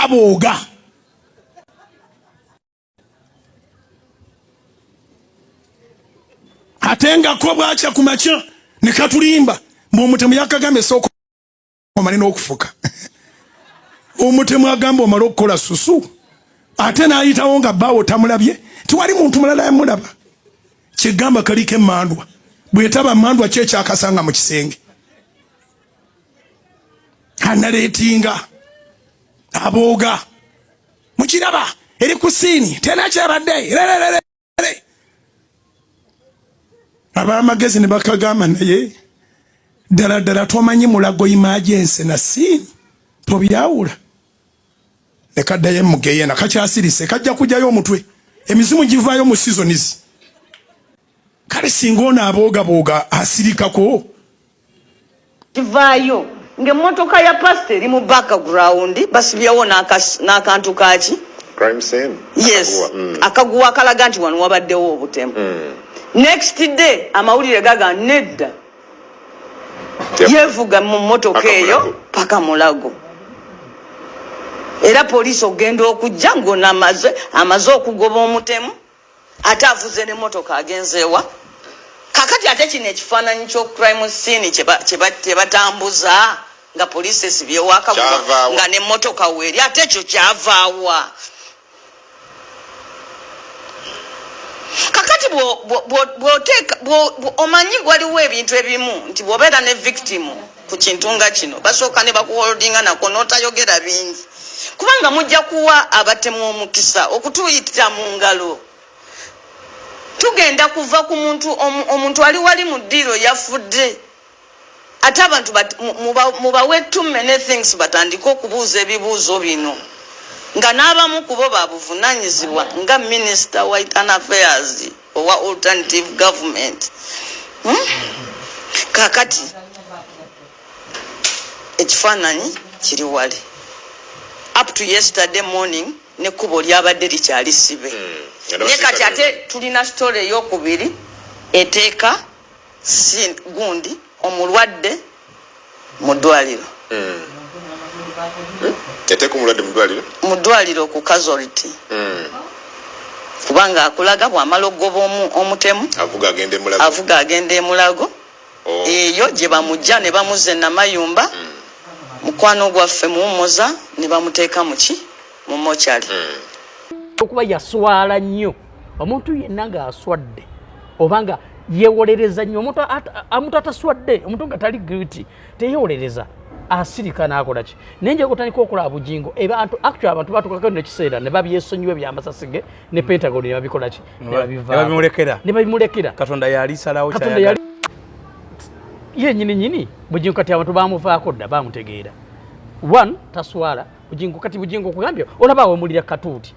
Kabooga. Ate nga ko bwakya ku makya ne katulimba mbu omutemu yakagamba esooka omale n'okufuka. Omutemu agamba omale okukola susu ate n'ayitawo nga bbaawo tamulabye, tiwali muntu mulala yamulaba. Kigamba kaliko emmandwa, bwetaba mmandwa ki ekyakasanga mu kisenge? Analeetinga abooga mukiraba eri ku siini tena kyabadde rererere. Ab'amagezi ne bakagamba naye ddala ddala tomanyi Mulago imajensi na siini tobyawula. Ne kaddayo emugeyena kakyasirise kajja kujjayo omutwe, emizimu givaayo mu seasons. Kale singa ono aboogabooga asirikako Kivaayo ng'emmotoka ya pasita eri mu background, basibyewo n'akantu kaki? Crime scene? Yes. Akaguwa. Akaguwa akalaga nti wano wabaddewo obutemu. Next day amawulire gaga nedda, yeevuga mu mmotoka Paka eyo Mulago. Paka Mulago. Era poliisi okugenda okujja ng'ono amaze okugoba omutemu, ate avuze n'emmotoka agenzeewa. Kakati ate kino ekifaananyi ky'o crime scene kye batambuza nga poliisi esibyewo akaguwa Kyavaawa. nga n'emmotoka weeri, ate ekyo kyavaawa? Kakati bw'oteeka omanyi waliwo ebintu ebimu nti bw'obeera ne victim ku kintu nga kino, basooka ne bakuholdinga nako n'otayogera bingi, kubanga mujja kuwa abatemu omukisa okutuyitira mu ngalo. Tugenda kuva ku muntu omuntu ali wali mu ddiiro yafudde, ate abantu mubawe too many things, batandike okubuuza ebibuuzo bino nga n'abamu ku bo babuvunaanyizibwa nga minisita wa internal affairs owa alternative government. Kakati ekifaananyi kiri wali up to yesterday morning, nekkubo lyabadde likyali sibe. Naye kati ate tulina story eyokubiri eteeka si gundi omulwadde mu ddwaliro. Yateeka omulwadde mu ddwaliro? Mu ddwaliro ku casualty, kubanga akulaga bw'amala okugoba omutemu, avuga agenda emulago. Avuga agenda emulago. Oh. Eyo gye bamujja ne bamuzza enamayumba, mukwano gwaffe muwummuza ne bamuteeka muki mu mochali. Okuba yaswala nnyo, omuntu yenna ng'aswadde oba nga yeewolereza nnyo, omuntu ataswadde, omuntu nga tali guilty teyewolereza, asirika n'akola ki. Naye nja kutandika okulaba Bugingo, abantu actually abantu batuukako nekiseera ne babyesonyiwa ebyamasasi ge ne Pentagon ne babikola ki, ne babivaako. Ne babimulekera. Ne babimulekera. Katonda yalisalawo. Katonda kyayagala. Yali ye nyini nyini Bugingo. Kati abantu bamuvaako dda, bamutegeera. One, taswala Bugingo. Kati Bugingo okugambye olaba awemulira katuuti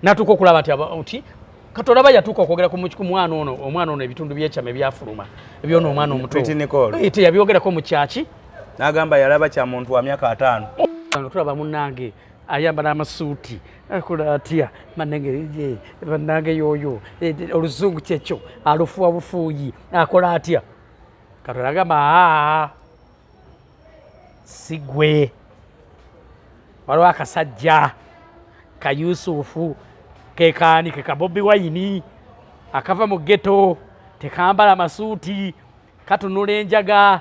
natuuka okulaba nti nti kati olaba yatuuka okwogera ku mwana ono, omwana ono ebitundu byekyama ebyafuluma ebyono omwana omuto. Pretty Nicole. Teyabyogerako mu kyaki. N'agamba yalaba kya muntu wa myaka 50. Nga tulaba munnange ayambala amasuuti, akola atya, bannange bannange yoyo oluzungu kyekyo alufuwa bufuuyi, akola atya. Katonda agamba, aa, si gwe, waliwo akasajja ka Yusufu kekaani ke ka Bobi Wine akava mu ghetto, tekambala masuuti, katunula enjaga,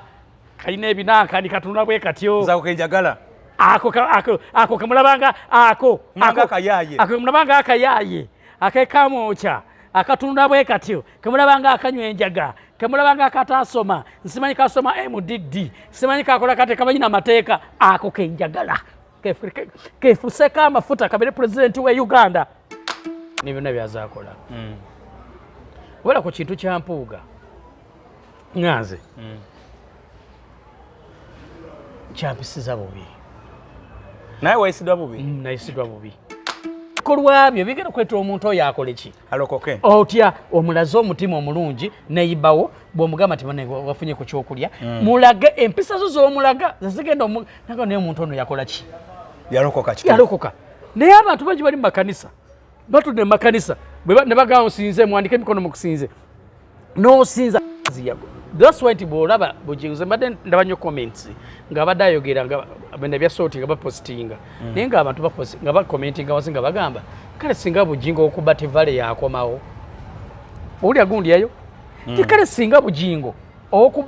kalina ebinankani, katunula bwe katyo. Nze ako kenjagala. Ako kemulabanga ako Mulanga akayaaye. Ako kemulabanga akayaaye akekamwokya akatunula bwe katyo, kemulabanga akanywa enjaga, kemulabanga akatasoma, nsimanyi kasoma MDD, simanyi kakola kate, kamanyi namateeka, ako kenjagala. Kefuseko amafuta kabere pulezidenti we Uganda ne byonna byazakola. Wabula ku kintu kya Mpuuga, nganze kyampisiza bubi. Naye wayisiddwa bubi? Nayisiddwa bubi. Kolwabyo bigenda okweta omuntu oyo akole ki? Alokoke. Otya omulaze omutima omulungi neyibawo bwomugamba nti bane wafunye ku kyokulya, mulage empisa zo z'omulaga zezigenda naga, naye omuntu ono yakola ki? Yalokoka kituufu. Yalokoka. Naye abantu bangi bali mu makanisa, batudde mu makanisa ne bagamba osinze, muwandike emikono mu kusinze, n'osinza That's why nti bw'olaba Bugingo, nze mbadde ndaba nnyo comments ng'abadde ayogera nga bino ebya salt nga bapositinga, naye ng'abantu nga bakomentinga wansi nga bagamba kale singa Bugingo okuba Tivale yakomawo, owulira gundi eyo, ti kale singa Bugingo oku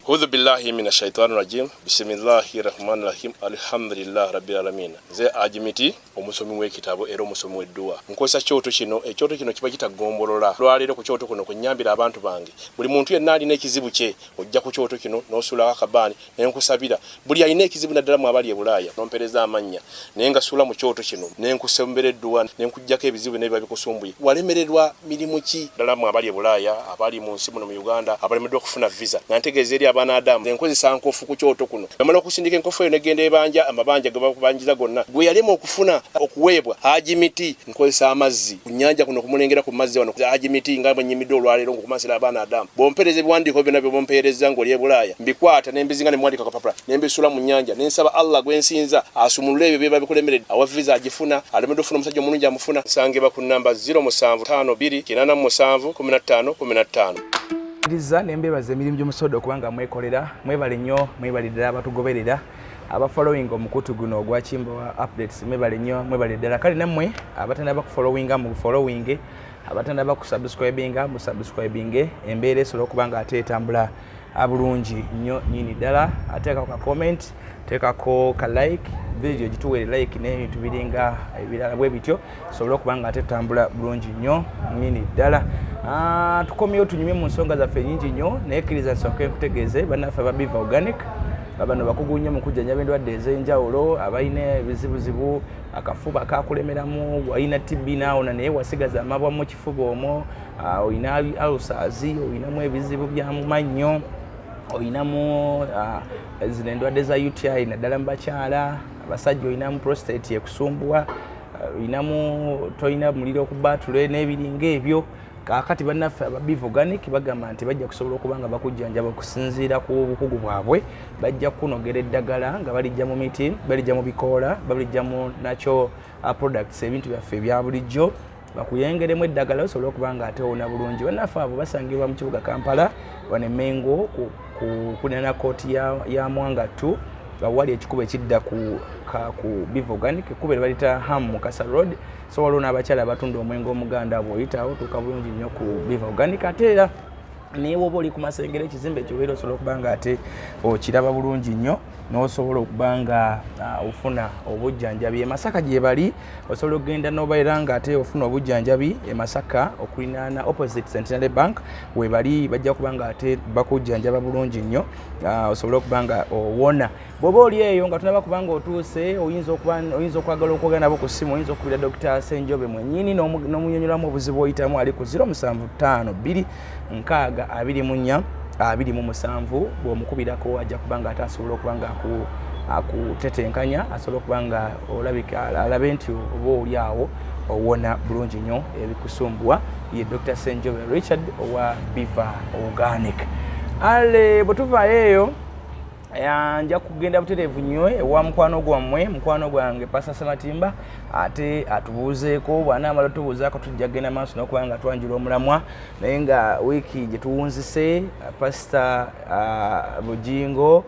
Hudhu billahi mina shaitani rajim. Bismillahi rahmani rahim. Alhamdulillah rabbil alamin. Nze Ajimiti, omusomi w'ekitabo era omusomi w'edduwa. Nkozesa kyoto kino, ekyoto kino kiba kitagombolola. Lwaleero ku kyoto kuno kunyambira abantu bange. Buli muntu yenna alina ekizibu kye, ojja ku kyoto kino n'osuulako akabaani ne nkusabira. Buli alina ekizibu naddala mu abali e Bulaaya, n'ompeereza amannya naye nga suula mu kyoto kino ne nkusembera edduwa ne nkuggyako ebizibu n'ebiba bikusumbuye. Walemererwa mirimu ki? Ddala mu abali e Bulaaya, abali mu nsi muno mu Uganda, abalemeddwa okufuna visa, nga ntegeeza eri abaana Adamu, nze nkozesa nkofu ku kyoto kuno. Bamala okusindika enkofu eyo negenda ebanja amabanja ge bakubanjiza gonna. Gwe yalema okufuna okuweebwa Haji Miti, nkozesa amazzi ku nnyanja kuno kumulengera ku mazzi wano Haji Miti nga bwe nnyimiddwa olwaleero ng'okumansira abaana Adamu. Bw'ompeereza ebiwandiiko byonna bye bompeerezza ng'oli e Bulaaya, mbikwata ne mbizinga ne mbiwandiika ku kapapula ne mbisuula mu nnyanja ne nsaba Allah gwe nsinza asumulule ebyo ebiba bikulemeredde. Awa visa agifuna, alemeddwa okufuna omusajja omulungi amufuna. Nsangibwa ku nnamba 0752 87 15 15. Iriza ne mbebaza emirimu gy'omusodo okuba nga mwekolera, mwebale nnyo, mwebale ddala abatugoberera, aba following omukutu guno ogwa Kimbowa Updates, mwebale nnyo, mwebale ddala. Kale nammwe abatannaba kufollowinga mu following, abatannaba kusubscribinga mu subscribinge, embeera esobola okuba nga ate etambula bulungi nnyo nnyini ddala. Ateekako ka comment, teekako ka like, video gituweere like n'ebintu biringa ebirala bwe bityo, tusobole okuba nga ate tutambula bulungi nnyo nnyini ddala. Tukomyewo tunyumye mu nsonga zaffe nyingi nnyo, naye kkiriza nsooke nkutegeeze bannaffe aba Biva Organic bano bakugu nnyo mu kujjanjaba endwadde ez'enjawulo, abalina ebizibuzibu, akafuba kakulemeramu, walina TB naawona naye wasigaza amabwa mu kifuba omwo, olina ulcers, olinamu ebizibu bya mu mannyo, olinamu zino endwadde za UTI naddala mu bakyala, abasajja olinamu prostate ekusumbuwa, olinamu tolina muliro ku batule n'ebiringa ebyo. Kaakati bannaffe aba Biva Organic bagamba nti bajja kusobola okuba nga bakujjanjaba okusinziira ku bukugu bwabwe, bajja kukunogera eddagala nga balijja mu miti, balijja mu bikoola, balijja mu natural products, ebintu byaffe ebya bulijjo, bakuyengeremu eddagala osobole okuba nga ate owona bulungi. Bannaffe abo basangibwa mu kibuga Kampala, wano e Mengo kulinaana kooti ya Mwanga 2, wali ekikubo ekidda ku Biva Organic, ekkubo eryo baliyita Ham Mukasa Road. So waliwo n'abakyala abatunda omwenge omuganda, bw'oyitawo otuuka bulungi nnyo ku Biva Organic. Ate era naye woba oli ku Masengere, ekizimbe ekyo obeera osobola okuba nga ate okiraba bulungi nnyo n'osobola okuba nga ofuna obujjanjabi. E Masaka gye bali, osobola okugenda n'obeera nga ate ofuna obujjanjabi e Masaka okulinaana opposite Centenary Bank we bali, bajja kuba nga ate bakujjanjaba bulungi nnyo, osobole okuba nga owona. Bw'oba oli eyo nga tonaba kuba nga otuuse, oyinza okwagala okwogera nabo ku ssimu, oyinza okukubira Dr. Ssenjobe mwennyini n'omunyonyolamu obuzibu oyitamu, ali ku 0752 6 24 27. Bw'omukubirako ajja kuba nga ate asobola okuba nga akutetenkanya, asobola okuba nga olabika alabe nti oba oli awo owona bulungi nnyo ebikusumbuwa. Ye Dr. Ssenjobe Richard owa Biva Organic. Ale bwe tuvaayo eyo, nja kugenda butereevu nnyo ewa mukwano gwammwe, mukwano gwange Pastor Ssematimba, ate atubuuzeeko. Bw'anaamala otubuuzaako tujja kugenda maaso n'okuba nga twanjula omulamwa, naye nga wiiki gye tuwunzise Pastor Bugingo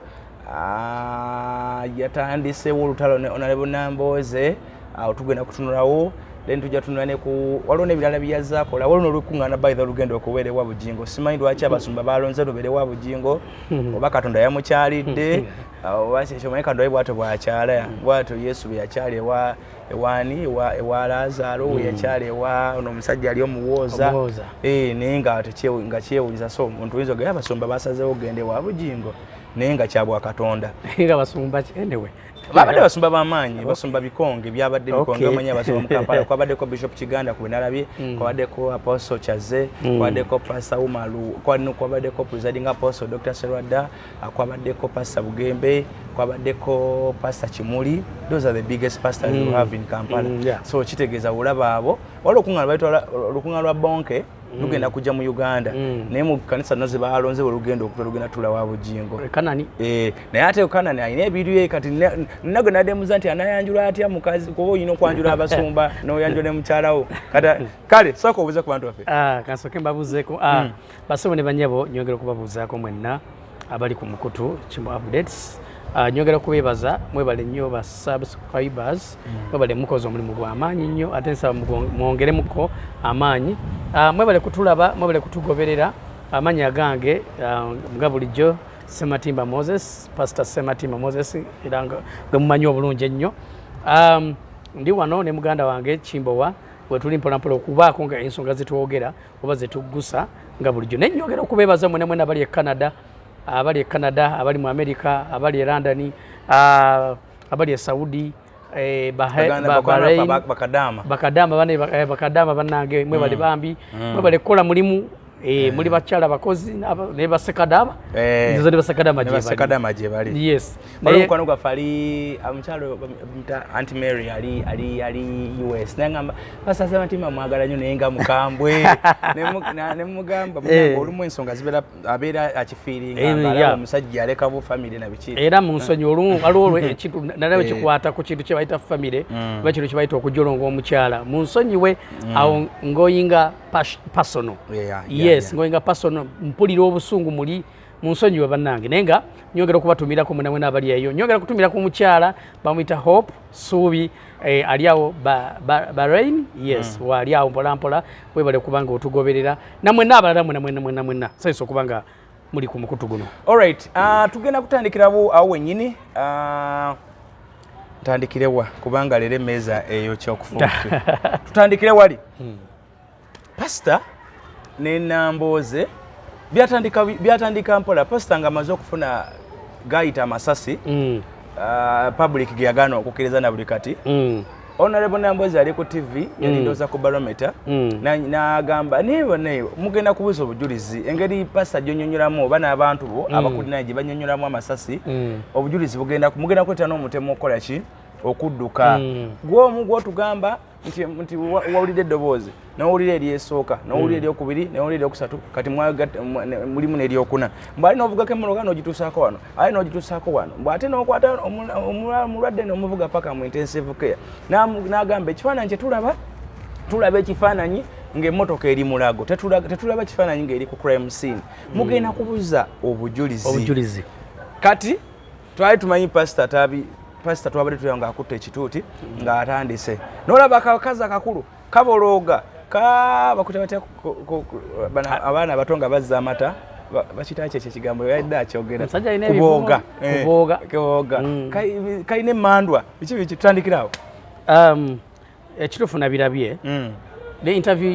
yatandiseewo olutalo ne Honorable Nambooze, awo tugenda kutunulawo, then tujja tunula ne ku waliwo n'ebirala bye yazze akola. Waliwo n'olukuŋŋaana by the olugenda okubeera ewa Bugingo, simanyi lwaki abasumba balonze lubeere ewa Bugingo, oba Katonda yamukyalidde oba kyekyo, omanyi Katonda ye bw'atyo bw'akyala, bw'atyo Yesu bwe yakyala ewa ewaani ewa Laazaalo, we yakyala ewa ono omusajja ali omuwooza, naye nga nga kyewuunyisa. So omuntu oyinza ogenda abasumba basazeewo okugenda ewa Bugingo, naye nga kya bwa Katonda. Nga basumba ki anyway? Babadde basumba b'amaanyi, basumba bikonge, byabadde bikonge, omanyi abasumba mu Kampala. Kwabaddeko Bishop Kiganda ku nalabye, kwabaddeko Apostle Kyaze, kwabaddeko Pastor Umaru, kwabaddeko presiding Apostle Dr. Serwadda, kwabaddeko Pastor Bugembe, kwabaddeko Pastor Kimuli. Those are the biggest pastors we have in Kampala. So kitegeeza olaba abo waliwo olukuŋŋaana bayita olukuŋŋaana lwa Bonke. Lugenda kujja mu Uganda, naye mu kanisa zonna zebalonze bwe lugenda okuva, lugenda tula wa Bujingo. Kanani. Eh, naye ate Kanani alina ebirye. Kati nagwe nademuza nti anayanjula atya mukazi, kuba olina okwanjula abasumba n'oyanjula ne mukyalawo. Kati kale sooka obuuze ku bantu baffe. Ah, kansooke mbabuuzeeko. Basebo ne banyabo, nyongera okubabuuzaako mwenna abali ku mukutu Kimbo Updates. Nyongera okubeebaza, mwebale nnyo ba subscribers, mwebale mukoze omulimu gw'amaanyi nnyo, ate nsaba mwongeremuko amaanyi. Mwebale kutulaba, mwebale kutugoberera. Amannya agange nga bulijjo Sematimba Moses, Pastor Sematimba Moses, era nga gwe mumanyi obulungi ennyo. Ndi wano ne muganda wange Kimbowa, wetuli mpolampola okubaako nga ensonga zetwogera oba zetuggusa nga bulijjo. Naye nyongera okubeebaza mwena mwena abali e Canada, abali e Canada, abali mu America, abali e London, abali e Saudi, Bahrain, bakadama. Bakadama bane, bakadama bannange, mwebale bambi, mwebale kukola mulimu. Muli bakyala bakozi ne basekadama. Nzo ne basekadama ne gye bali. Basekadama gye bali. Yes. Waliwo mukwano gwaffe ali omukyalo bamuyita Aunty Mary, ali US, naye ngamba Pastor Sematimba mwagala nnyo, naye nga mukambwe. Ne mugamba, "Munange, olumu ensonga zibeera abeera akifiiringa nga alaba omusajja aleka bu family na biki." Era mu nsonyi olumu waliwo ekintu nalaba kikwata ku kintu kye bayita family oba kintu kye bayita okujolonga omukyala. Mu nsonyiwe awo ngoyinga personal. Yes, ngoyinga personal, mpulira obusungu muli, mu nsonyiwe bannange. Naye nga nyongera okubatumirako mwena mwena abali eyo, nyongera kutumira ku mukyala bamuyita Hope Suubi, ali awo Bahrain. Yes, waali awo mpolampola. Webale kubanga otugoberera, namwenna abalala mwena mwena mwena mwena, sayisa okuba nga muli ku mukutu guno. Alright, tugenda kutandikirawo awo wennyini. Ntandikirewa kubanga leero emmeeza eyo kyokufuuke. Tutandikire wali pasita ne Nambooze. Byatandika mpola, pasita nga amaze okufuna gayita amasasi, public ge yagaana okukkiriza na buli kati. Honorable Nambooze ali ku TV, yali ndowooza ku Barometer, n'agamba naye bonna mugenda kubuza obujulizi engeri pasita gyonyonyolamu oba n'abantu bo abakulinaye gye banyonyolamu amasasi. Obujulizi bugenda mugenda kuleeta n'omutemu okukola ki, okudduka. Gwomu gwotugamba nti wawulidde eddoboozi, nowulira eryesooka, nowulira eryokubiri, nowulira eryokusatu, kati mulimu n'eryokuna, mbw ali n'ovugako emmotoka n'ogituusaako wano, ali n'ogituusaako wano, mbw ate n'okwata omulwadde n'omuvuga paka mu intensive care. N'agamba ekifaananyi kyetulaba, tulaba ekifaananyi ng'emmotoka eri Mulago, tetulaba kifaananyi ng'eri ku crime scene. Mugenda kubuza obujulizi. Obujulizi. Kati twali tumanyi pasita tabi, pasita twabadde tulaba ng'akutte ekituuti ng'atandise, n'olaba akakazi akakulu kabolooga ka bakuta batya abaana abato nga bazza amata, bakita ki ekyo ekigambo yadde akyogera? Omusajja alina Kubooga. ebivumo. Kubooga. Kubooga. Kalina emmandwa, biki biki. Tutandikire awo. Ekituufu nabirabye ne interview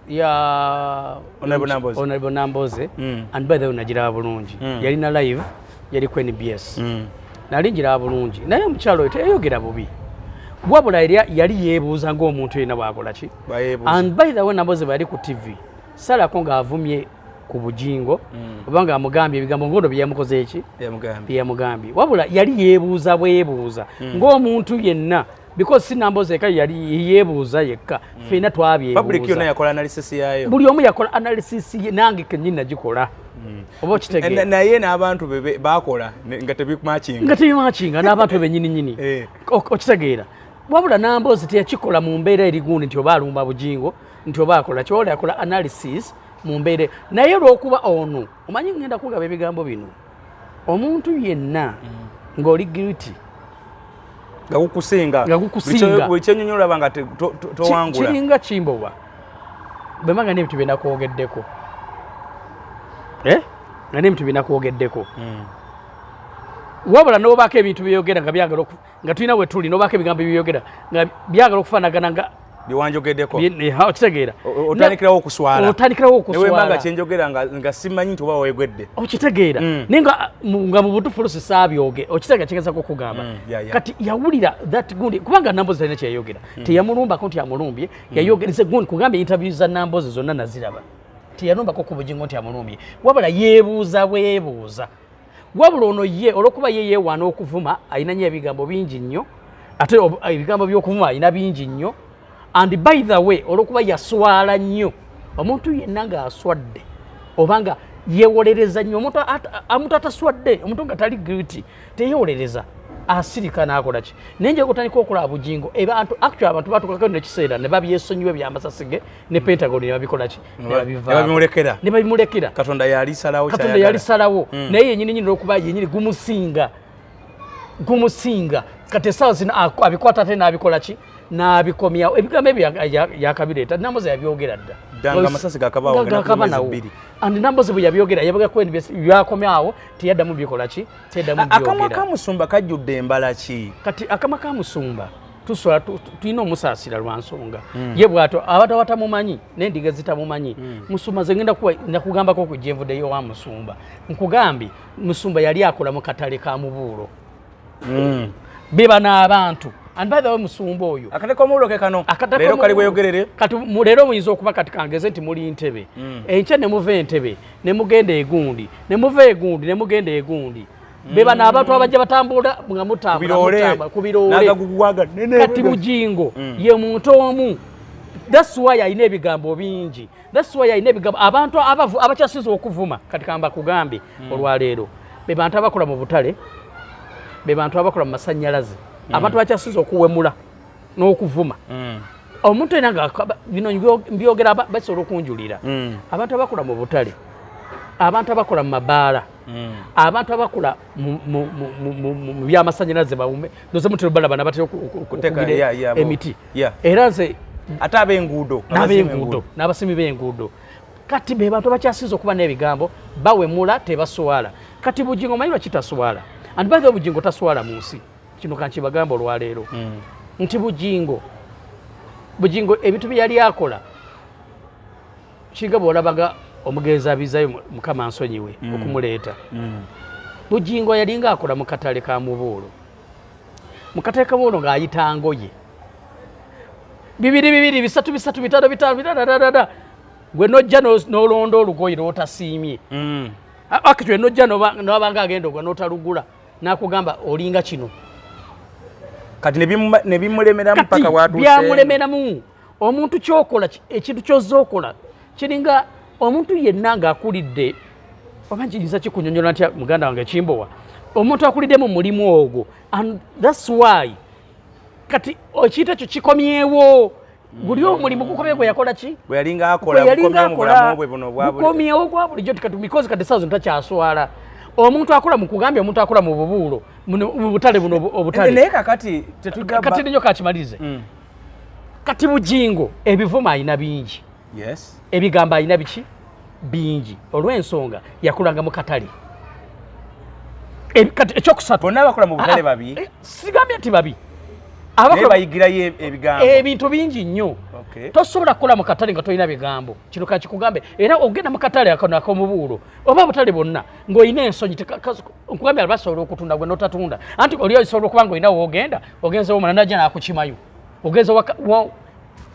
ya Honorable Namboze. Honorable Namboze. And by the way, nagiraba bulungi. Yalina live, yali ku NBS. Nali ngiraba bulungi, naye omukyalo oyo teyayogera bubi, wabula yali yeebuuza ng'omuntu yenna bw'akola ki. Bayeebuuza. And by the way, Namboze bwe yali ku TV, salako ng'avumye ku Bujingo oba ng'amugambye ebigambo ngono bye yamukoze eki. Yamugambye. Bye yamugambye, wabula yali yeebuuza bwebuuza ng'omuntu yenna, because si Namboze eka yali yeebuuza yekka, ffenna Public twabyebuuza. yonna yakola analysis yaayo. Buli omu yakola analysis ye, nange kennyini nagikola, oba okitegeera. Naye n'abantu be bakola nga tebimakinga. Nga tebimakinga n'abantu be bennyini nyini. Okitegeera? Wabula Nambozi teyakikola mu mbeera eri gundi nti oba alumba Bujingo, nti oba akola kiwabula yakola analysis mu mbeera. Naye olwokuba ono, omanyi ngenda kugaba ebigambo bino, omuntu yenna ng'oli guilty nga gukusinga. Nga gukusinga. Buli kyenyonyi olaba nga towangula. Kiringa Kimbowa, bwemanga n'ebintu byenakwogeddeko, eh? Nga n'ebintu byenakwogeddeko, wabula n'obaako ebintu byeyogera nga byagala nga tulina we tuli, n'obaako ebigambo byeyogera nga byagala okufaanagana nga byewanjogeddeko. Okitegeera? Otandikirawo okuswala. Otandikirawo newemba nga okuswala. kyenjogera nga simanyi nti oba weegwedde. Okitegeera? Naye nga mu butuufu olusi saabyoge. Okitegeera kigezako okugamba? Yeah. Kati yawulira that gundi, kubanga Nambozi talina kyeyayogera, teyamulumbako nti amulumbye. Yayogera nze gundi kugambye, interview za Nambozi zonna naziraba, teyalumbako ku Bugingo nti amulumbye, wabula yeebuuza bwebuuza. Wabula ono ye olwokuba ye yeewaana okuvuma, alina nnyo ebigambo bingi nnyo, ate ebigambo by'okuvuma alina bingi nnyo. And by the way, olwokuba yaswala nnyo Omuntu yenna ng'aswadde oba nga yeewolereza nnyo, omuntu ataswadde, omuntu nga tali guilty teyeewolereza, asirika n'akola ki. Naye nja kutandika okulaba Bugingo, abantu, actually abantu batukako nekiseera ne babyesonyiwa ebyamasasi ge ne Pentagon, ne babikola ki, ne babivaako. Ne babimulekera. Ne babimulekera. Katonda yalisalawo. Katonda kyayagala. Yalisalawo, naye yenyini nyini olwokuba yenyini gumusinga, gumusinga. Kati esaawa zino abikwata ate n'abikola ki, n'abikomyawo. Ebigambo ebyo yakabireeta. Namboze yabyogera dda. Dda nga amasasi gakabaawo, Nga nga ennaku gakaba z'omwezi nawo. 2. And Namboze bwe yabyogera, yabyogera ku NBS, byakomyawo, teyaddamu bikola ki, teyaddamu Akamwa byogera. ka musumba kajjudde embala ki? Kati akamwa ka musumba tusobola tulina omusaasira lwa nsonga ye bw'atyo abantu abatamumanyi n'endiga zitamumanyi. Musumba nze ngenda kuwa nakugambako ku gyenvuddeyo wa musumba. Nkugambye musumba yali akola mu katale ka mubuulo, be bano abantu. And by the way, musumba oyo Akatale k'omubuulo ke kano. Akatale Leero kali k'omubuulo. Bweyogerere. Kati leero muyinza okuba kati kangeze nti muli ntebe, enkya ne muva entebe ne mugenda egundi, ne muva egundi ne mugenda egundi. Be bano abantu abajja batambula nga mutambula Biroole. mutambula ku biroole. N'agagugu ganene. Kati Bugingo ye muntu omu, that's why alina ebigambo bingi, that's why alina ebigambo. Abantu abavu abakyasinza okuvuma, kati kamba kugambe olwaleero, be bantu abakola mu butale, be bantu abakola mu masanyalaze, abantu bakyasinza okuwemula n'okuvuma. Omuntu era nga bino mbyogera, basobola okunjulira. Abantu abakola mu butale, abantu abakola mu mabaala, abantu abakola mu byamasanyalaze, bawume noze mutero balaba nabatera Okuteeka, okugira emiti. Era nze Ate ab'enguudo. N'ab'enguudo, n'abasimi b'enguudo. Kati be bantu abakyasinza okuba n'ebigambo, bawemula, tebaswala. Kati Bugingo omanyi lwaki taswala? And by the way, Bugingo taswala mu nsi. Kino kankibagamba olwaleero nti Bugingo ebintu bye yali akola kinga bw'olabaga omugenzi abizayo, Mukama nsonyiwe okumuleeta. Bugingo yalinga akola mu katale ka mubuulo, mu katale ka mubuulo ng'ayita ngoye bibiri bibiri, bisatu bisatu, bitano bitano, bitadadadada. Gwe nojja n'olonda olugoye lw'otasiimye. Actually nojja n'obanga agenda ogwa n'otalugula, n'akugamba olinga kino. Kati ne bimulemeramu Kati paka watuuse. Byamulemeramu. Omuntu kyokola ekintu kyozza okola kiringa omuntu yenna ng'akulidde, oba nkiyinza kikunyonyola ntya muganda wange Kimbowa, omuntu akulidde mu mulimu ogwo. And that's why kati ekintu ekyo kikomyewo. Guli omulimu gukomye gwe yakola ki? Bwe yalinga akola. Gwe yalinga Bukomyewo mu akola, bulamu bwe buno obwa buli bukomyewo gwa bulijjo. Kati because kati saazo ntakyaswala. Omuntu akola mu kugambye, omuntu akola mu bubuulo, mu butale buno obutale. Naye kakati tetugamba Kati ninyo kakimalirize. Kati Bugingo ebivuma alina bingi, ebigambo alina biki bingi, olw'ensonga yakulanga mu katale. Kati ekyokusatu Bonna abakola mu butale Ah, babi? Sigambye nti babi. Naye bayigirayo ebigambo. Ebintu bingi nnyo. Tosobola kukola mu katale nga tolina bigambo. Kino kakikugambe. Era ogenda mu katale akano ak'omubuulo oba butale bwonna ng'olina ensonyi, nkugambye basobola okutunda gwe n'otatunda. Anti oli osobola okuba ng'olina woogenda, ogenze womala najja n'akukimayo, ogenze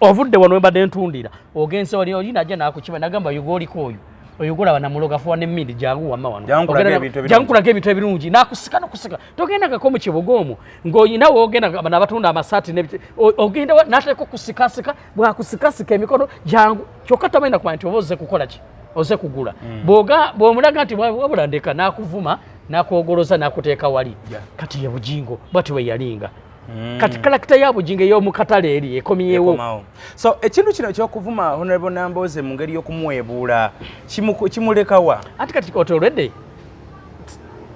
ovudde wano wembadde ntundira, ogenze wali oli najja n'akukima nagamba oyo gwoliko oyo oyo golaba namuloga fuwa n'emmindi, jangu wamma wano. Jangu nkulaga Ogenda ebintu ebirungi. Jangu nkulaga ebintu ebirungi, n'akusika n'okusika. Togendangako mu kibuga omwo ng'olina woogenda bano abatunda amasaati ogenda n'ateeka okusikasika, bwakusikasika emikono, jangu. Kyokka tamanyi nakumanya nti oba ozze kukola ki, ozze kugula. Bw'omulaga nti wabula ndeka, n'akuvuma, n'akwogoloza, n'akuteeka wali. Kati ye Bugingo bwati bwe yalinga. Kati character ya Bugingo ey'omukatale eri ekomyewo. Ekomawo. So ekintu kino ekyokuvuma Honorable Namboze mu ngeri y'okumuweebuula kimulekawa? Ati kati oti olwedde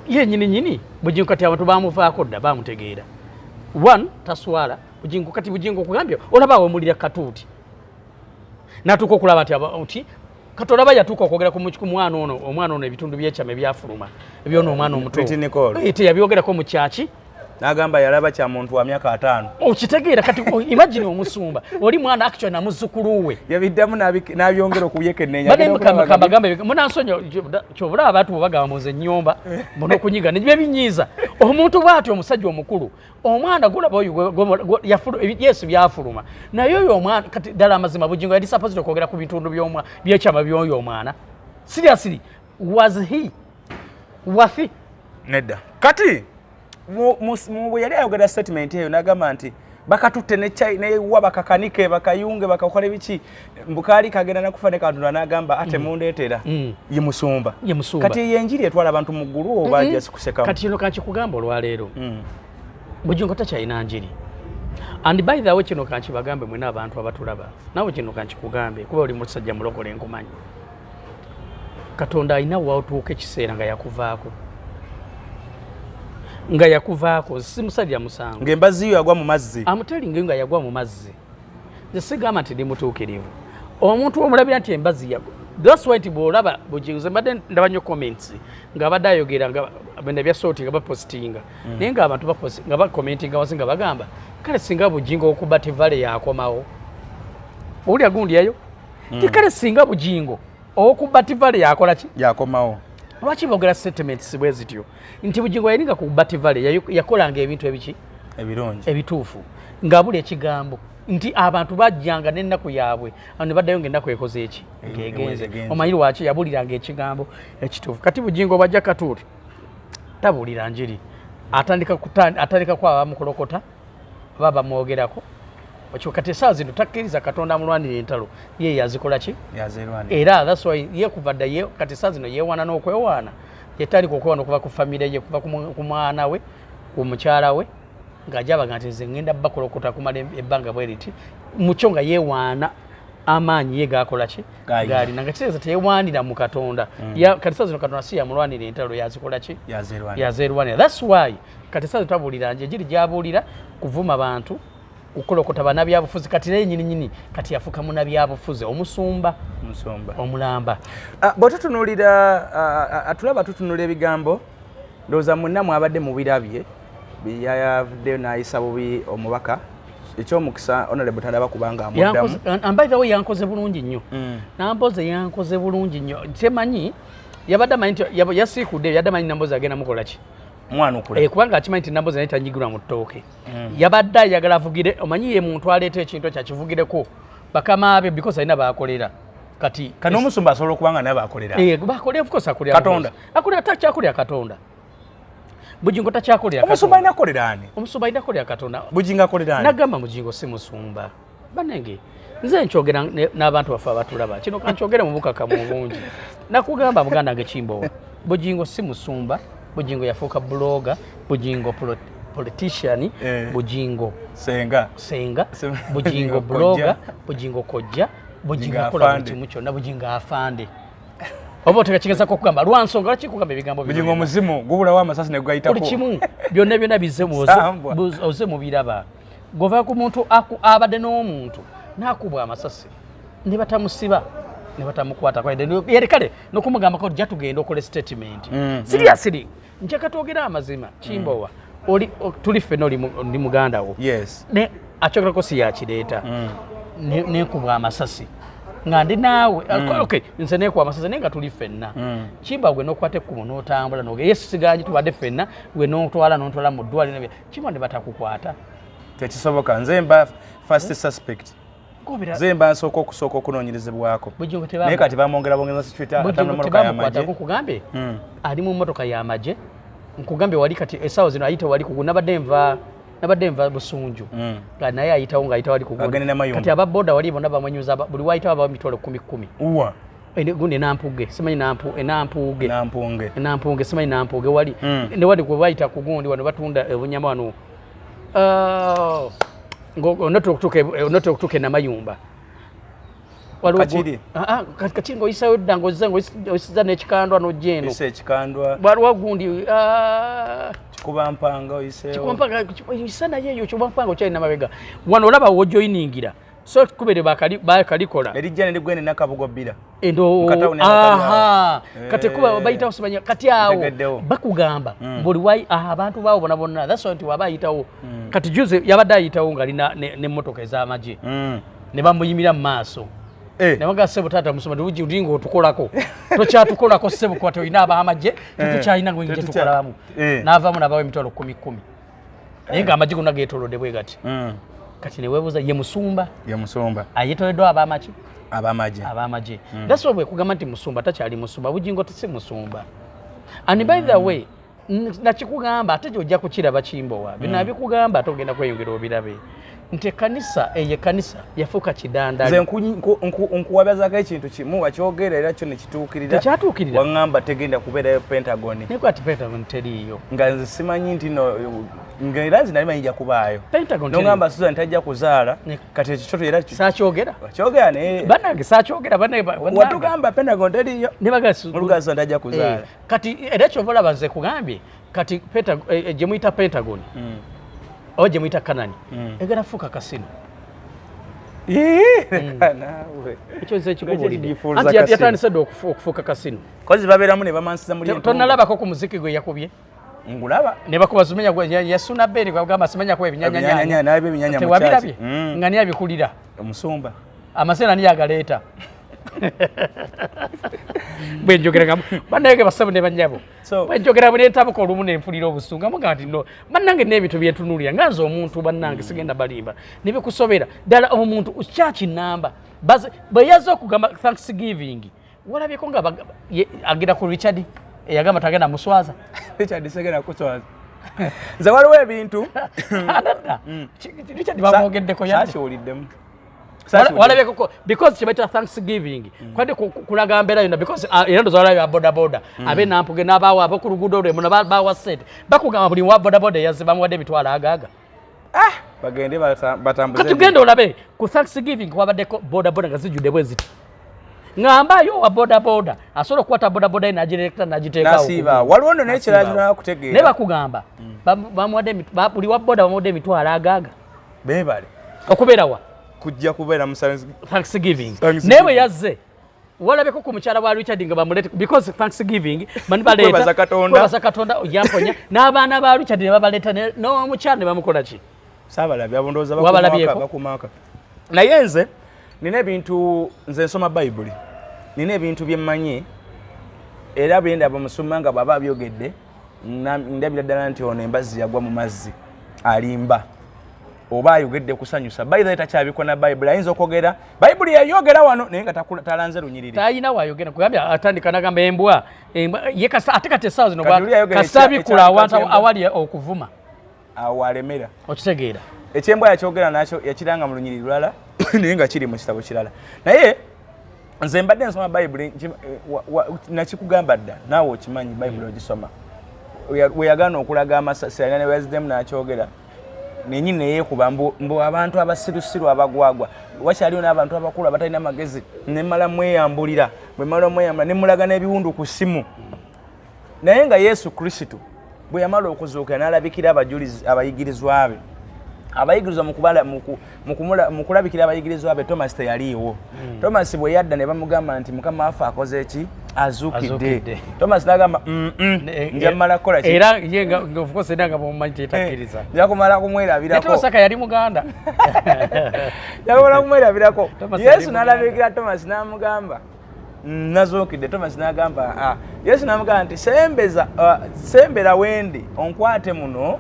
ye nyini nyini Bugingo kati abantu bamuvaako dda, bamutegeera. One, taswala Bugingo. Kati Bugingo okugambye olaba awemulira katuuti natuuka okulaba nti nti kati olaba yatuuka okwogera ku mwana ono, omwana ono ebitundu byekyama ebyafuluma ebyono omwana omuto. Pretty Nicole. Teyabyogerako mu kyaki. N'agamba yalaba kya muntu wa myaka 50. Okitegeera? Kati imagine omusumba oli mwana actually namuzzukulu we. Yabiddamu n'abyongera okuyekenneenya. Bane mukama munansonyi kyobula abantu bwe bagamba muze ennyumba muno okunyiga ne biba binyiiza omuntu bw'atyo. Omusajja omukulu, omwana gulaba oyo yesu byafuluma naye oyo omwana. Kati ddala amazima, Bugingo yali supposed okwogera ku bitundu by'ekyama by'oyo omwana? Seriously, was he wafi? Nedda. Kati bwe yali ayogera statement eyo n'agamba nti Bakatutte newa bakakanike bakayunge bakakole biki mbukaali kagenda nakufa ne Katonda n'agamba ate mundeetera. Ye musumba. Ye musumba. Kati ye enjiri etwala abantu mu ggulu oba just kusekamu? Kati kino kankikugamba olwaleero, Bujingo takyalina njiri. And by the way, kino kankibagambe mwena abantu abatulaba, naawe kino kankikugambe kuba oli musajja mulokole, nkumanyi. Katonda alina watuuka ekiseera nga yakuvaako, nga yakuvaako. Simusalira musango. Ng'embazzi yo yagwa mu mazzi. Amutelinga nga yagwa mu mazzi. Nze sigamba nti ndi mutuukirivu. Omuntu omulabira nti embazzi yagwa. That's why nti bw'olaba Bugingo, nze mbadde ndaba nnyo comments ng'abadde ayogera nga bino ebya sooti nga bapositinga, naye ng'abantu nga bakomentinga wansi nga bagamba, kale singa Bugingo okuba Tivale yakomawo. Owulira gundi eyo ti kale singa Bugingo okuba Tivale yakola ki? Yakomawo. Lwaki boogera statements bwe zityo nti Bugingo yalinga ku Bat Valley, yakolanga ebintu ebiki? Ebirungi. Ebituufu, ng'abula ekigambo nti abantu bajjanga n'ennaku yaabwe ne baddayo ng'ennaku ekoze eki? Ng'egenze. Egenze. Omanyi lwaki? Yabuliranga ekigambo ekituufu. Kati Bugingo bajja katuuti tabuulira njiri, atandika kwaba bamukolokota oba bamwogerako. Ekyo kati esaawa zino takkiriza Katonda amulwanira entalo, ye yazikola ki? Yazerwanira. Era that's why ye kuva dda ye kati esaawa zino yeewaana n'okwewaana, yetandika okwewaana okuva ku famire ye, kuva ku mwana we, ku mukyala we, ng'ajabaga nti nze ngenda bakolokota kumala ebbanga bwe riti mukyo, nga yeewaana amaanyi ye gakola ki? Gaalina. Gaalina, nga kitegeeza teyewaanira mu Katonda. Kati saa zino Katonda si yamulwanira entalo, yazikola ki? Yazerwanira. Yazerwanira. That's why kati saa zino tabuulira nje enjiri, gyabuulira kuvuma bantu, kukolokota bannabyabufuzi. Kati naye nyini nyini kati yafuuka munnabyabufuzi omusumba. Musumba. Omulamba. Ah, bwe tutunuulira, tulaba tutunula ebigambo, ndowooza mwenna mwabadde mubirabye, yavuddeyo n'ayisa bubi omubaka. Ekyomukisa honorable tandaba kubanga amuddamu. And by the way, yankoze bulungi nnyo. Namboze yankoze bulungi nnyo. Temanyi yabadde amanyi nti yasiikudde, yadde amanyi Namboze agenda mukola ki? Mwanukula. Eh, kubanga akimanyi nti Namboze naye tanyigirwa mu ttooke. Yabadde ayagala avugire, omanyi ye muntu aleeta ekintu ekyo akivugireko bakama be, because alina bakolera kati. Kano omusumba asobola okuba nga naye bakolera. Eh, bakolera, of course akolera. Katonda. Akolera, takyakolera Katonda. Bujingo takyakolera Omusumba Katonda. alina kukolera ani? Omusumba alina kukolera Katonda. Bujingo akolera ani? Nagamba Mujingo si musumba. Banenge nze nkyogera n'abantu baffe abatulaba, kino kankyogere mu bukakamu obungi. Nakugamba muganda wange Kimbowa, Bujingo si musumba. Bujingo yafuuka blogger, Bujingo politician. Eh. Bujingo Senga. Senga. Bujingo Bujingo blogger. Kojja. Bujingo kojja. Bujingo Bujingo akola buli afande. kimu kyonna. Bujingo afande oba otegakigezako okugamba lwansonga lwaki kugamba ebigambo bino Bujingo byonna? omuzimu gubulawo amasasi ne gugayitako. Buli kimu byonna byonna bizze Sambwa. oze mubiraba. Gova ku muntu abadde n'omuntu n'akubwa amasasi ne batamusiba ne batamukwata, yere kale n'okumugambako jja tugenda okole statement. Seriously, njaka twogere amazima. Kimbowa, oli tuli ffenna, oli muganda wo. Yes. Ne akyogerako si yakireeta. Nekubwa amasasi nga ndi naawe. Okay, nze nekuba amasasi naye nga tuli ffenna. Kimba gwe nokwata ekkubo n'otambula noge yesu siganyi, tubadde ffenna, gwe notwala nontwala mu ddwaliro kimba ne batakukwata. Tekisoboka, nze mba first suspect. Gobera. Nze mba nsooka okusooka okunoonyerezebwako. Bujingo Naye kati bamwongera bongeza security, Bujingo atambula motoka tebamukwata. y'amagye. Nkugambe ali mu mmotoka y'amagye. Nkugambye wali kati essaawa zino ayita wali kugu, nabadde nva Busunju nga naye ayitawo, ng'ayita wali kugu. Agenda Namayumba. Kati ababoda wali bonna bamwenyuza, buli wayitawo abawa emitwalo kumi kumi. Uwa. Gundi enampuge, simanyi enampuge. Nampunge. Enampunge, simanyi nampuge wali. Ne wali gwe bayita ku gundi wano batunda obunyama wano. Ah, onotera okutuuka enamayumba. Waliwo Kakiri? Ah, ah, Kakiri ng'oyisayo dda, ng'oyisiza n'ekikandwa n'ojja eno. Oyise ekikandwa. Waliwo gundi, ah, Kikuba mpanga oyiseewo. Kikubampanga oyisa naye eyo kikubampanga okyalina mabega wano, olaba wojoyiningira so kubere bakalikola. Erijja ne ligwenda Nakabugo bbira. Endo. Mu katawuni akakali awo. Aha, kati kuba Eh. bayitawo simanya kati awo. Ntegeddewo. Bakugamba buli wayi aha, abantu baawo bona bonna. That's why nti waba ayitawo kati, juze yabadde ayitawo ng'alina n'emmotoka ez'amagye ne bamuyimira mu maaso. Eh. Nabaga ssebo taata musoma tulinga otukolako, tokyatukolako ssebo, kuba tolina ab'amagye, tetukyalina ngwe tukolamu. Eh. N'avaamu n'abawa emitwalo kumi kumi, naye ng'amagye gonna geetoolodde bwe gati. Kati ne weebuuza, ye musumba? Ye musumba. Ayetoleddwa ab'amaki? Ab'amagye. Ab'amagye. That's why bwe kugamba nti musumba takyali musumba, Bugingo si musumba. And by the way, nakikugamba ate gyojja kukiraba Kimbowa, bino abikugamba ate ogenda kweyongera obirabe. Nti ekkanisa eyo ekkanisa yafuuka kidandali. Nze nkuwabazako ekintu kimu, wakyogera era kyo nekituukirira. Tekyatuukirira. Waŋŋamba tegenda kubeerayo Pentagon. Naye kwati Pentagon teriiyo. Nga nze simanyi nti no, nga era nze nali manyi ijja kubaayo. Pentagon Noŋŋamba Susan tajja kuzaala, kati ekyo kyo era Saakyogera. Wakyogera naye. Bannange saakyogera, bannange bannange. Watugamba Pentagon teriiyo. Ne bagamba Muluga Susan tajja kuzaala. Kati era kyova olaba nze kugambye, kati gye muyita Pentagon, oba gye muyita Kanani, egenda kufuuka kasino. Ii, leka naawe. Ekyo nze nkikubuulidde. Nga kye Anti kasino. yatandise dda okufuuka kasino. Kozi babeeramu ne bamansiza muli entungo. Tonnalabako ku muziki gwe yakubye? Ngulaba. Ne bakuba zimenya gwe yasuna Beni gwe bagamba simenya kuba ebinyanyanya. Ebinyanyanya, n'abe ebinyanya mu Tewabirabye? kyaki. Nga ni abikulira. Omusumba. Amasena ni agaleeta. Bwe njogera nga bannange bassebo ne bannyabo. Bwe njogera bwe nentabuka olumu ne mpulira obusungu, nga mugamba nti no, bannange n'ebintu bye ntunuulira, nga nze omuntu bannange sigenda balimba. Ne bikusobera. Ddala omuntu kyaki nnamba. Bwe yazze okugamba Thanksgiving, walabyeko nga agira ku Richard, eyagamba tagenda muswaza. Richard segenda kuswaza. Nze waliwo ebintu. Anadda. Richard bamwogeddeko yadde. Sakiwuliddemu. Walabyeko ko, because kye bayita Thanksgiving, kwadde kulaga mbeera yonna, because era ndowooza walabye aba boda boda, ab'e Nampuge n'abaawa ab'oku luguudo lwe muno baawa ssente. Bakugamba buli wa boda boda eyazze bamuwadde emitwalo agaaga. Bagende batambuze. Kati tugende olabe ku Thanksgiving kwabaddeko boda boda nga zijjudde bwe ziti. Ng'ambayo wa boda boda asobola okukwata boda boda ye n'agireeta n'agiteekawo. N'asiiba. Waliwo nno n'ekirala N'asiiba. kirala kutegeera. Naye bakugamba, bamuwadde buli wa boda bamuwadde emitwalo agaaga. Beebale. Okubeera wa? Kujja kubeera mu Thanksgiving. Thanksgiving. Naye bwe yazze, walabeko ku mukyala wa Richard nga bamuleete, because Thanksgiving, bani baleeta, Kwebaza Katonda. Kwebaza Katonda, yamponya. N'abaana ba Richard ne babaleeta, n'omukyala ne bamukola ki? Saabalabye, abo ndowooza Wabalabyeko? bakumaaka. Naye nze nina ebintu, nze nsoma Bayibuli, nina ebintu bye mmanyi, era bye ndaba omusumba nga bw'aba abyogedde, ndabira ddala nti ono embazzi yagwa mu mazzi, alimba. Oba ayogedde kusanyusa. By the way, takyabikwa na Bayibuli, ayinza okwogera Bayibuli yayogera wano naye nga talanze lunyiriri. Talina wayogera, kugambye atandika n'agamba embwa, embwa, ye kasita, ate kati essaawa zino Kati luli ayogera kasita abikula awantu ekyambwa. awali okuvuma. Awo alemera. Okitegeera. Ekyembwa yakyogera nakyo yakiranga mu lunyiriri lulala naye nga kiri mu kitabo kirala. Naye nze mbadde nsoma Bayibuli, nakikugamba dda, naawe okimanyi Bayibuli ogisoma. We yagaana okulaga amasasi, alina ne weyaziddemu n'akyogera. Nenyini neyeekuba mbu abantu abasirusiru abagwagwa, wakyaliwo n'abantu abakulu abatalina magezi, ne mmala mweyambulira, bwe mmala omweyambulira ne mulaga n'ebiwundu ku ssimu. Naye nga Yesu Kristo bwe yamala okuzuukira n'alabikira abayigirizwa be. Abayigirizwa mu kulabikira abayigirizwa be, Thomas teyaliiwo. Thomas bwe yadda ne bamugamba nti Mukama waffe akoze ki? Azuukidde. Azuukidde. Thomas n'agamba, nja mmala kukola ki? Era ye nga of course era nga bw'omumanyi tetakkiriza. Nja kumala kumwerabirako. Ne Thomas Saka yali Muganda. Nja kumala kumwerabirako. Thomas yali Yesu n'alabikira Thomas n'amugamba, nazuukidde. Thomas n'agamba, Yesu n'amugamba nti sembera wendi onkwate muno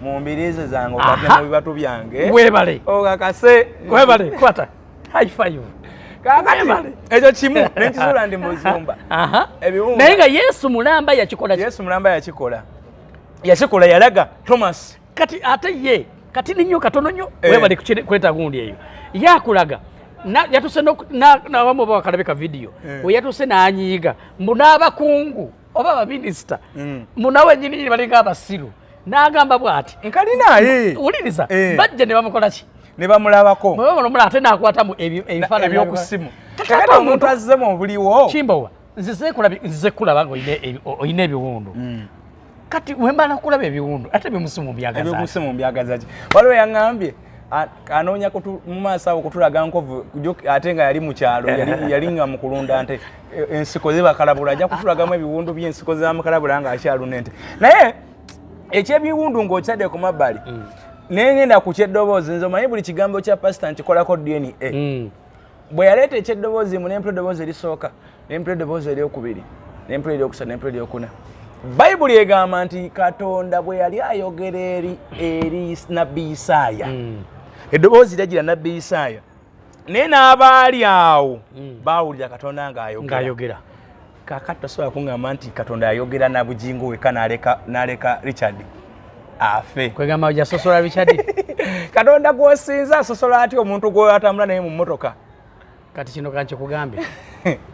mu mbiriizi zange, okwate mu bibatu byange. Weebale. Okakase. Weebale, kwata. High five. Kaakati, Weebale. ekyo kimu nekizuula ndi muzumba. Ebiwunga. Naye nga Yesu mulamba yakikola ki? Yesu mulamba yakikola. Yakikola, yalaga Thomas. Kati ate ye, kati ni nnyo katono nnyo, weebale kuleeta gundi eyo. Yakulaga. Yatuse n'abamu oba wakalabe ka video. We yatuse n'anyiiga. Mbu n'abakungu oba baminisita. Mbu nawe nnyini nnyini balinga abasiru. N'agamba bw'ati. Nkalina, eh. Wuliriza. Bajja ne bamukola ki? Ne bamulabako. Bwe bamulaba ate n'akwata mu ebifaananyi Ebyokusimu. Kati Kakati ate omuntu omuntu azze mu buliwo. Kimbowa, nzize kulaba nga olina ebiwundu. Kati we mbala kulaba ebiwundu, ate eby'omusimu mbyagaza ki? Eby'omusimu mbyagaza ki? Waliwo yaŋŋambye, anoonya mu maaso awo kutulaga nkovu, ate nga yali mu kyalo, yali nga mu kulunda nte. Ensiko zibakalabula, ajja kutulagamu ebiwundu by'ensiko zamukalabula ng'akyalunda ente. Naye ekyebiwundu ng'okitadde ku mabbali, naye ngenda ku kyeddoboozi, nze omanyi buli kigambo kya pasita nkikolako DNA. Bwe yaleeta ekyeddoboozi mu nempula eddoboozi erisooka, nempula eddoboozi eryokubiri, nempula eryokusatu, nempula eryokuna. Bayibuli egamba nti Katonda bwe yali ayogera eri Nabbi Isaaya, eddoboozi lyagira Nabbi Isaaya, naye n'abaali awo baawulira Katonda ng'ayogera. Ng'ayogera. Kaakati tosobola kuŋŋamba nti Katonda ayogera na Bugingo wekka n'aleka Richard. Afe. Kwegamba ojasosola Richard. Katonda gwosinza asosola atya omuntu gw'atambula naye mu mmotoka? Kati kino kankikugambe,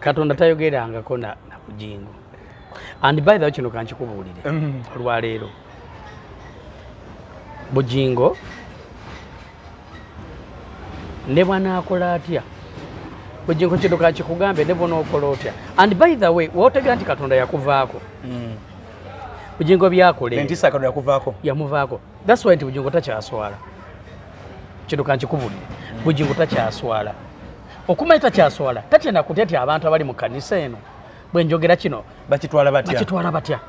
Katonda tayogerangako na Bujingo. And by the way, kino kankikubuulire olwaleero, Bujingo ne bwanaakola atya, Bujingo kino kankikugambe, ne bwonookola otya, and by the way, wotegera nti Katonda yakuvaako. Bujingo byakola ebyo. Entiisa, Katonda yakuvaako. Yamuvaako. That's why nti Bujingo takyaswala. Kino kankikubulire, Bujingo takyaswala. Okumanya takyaswala, tatya nakutya ti abantu abali mu kanisa eno bwe njogera kino bakitwala batya? Bakitwala batya?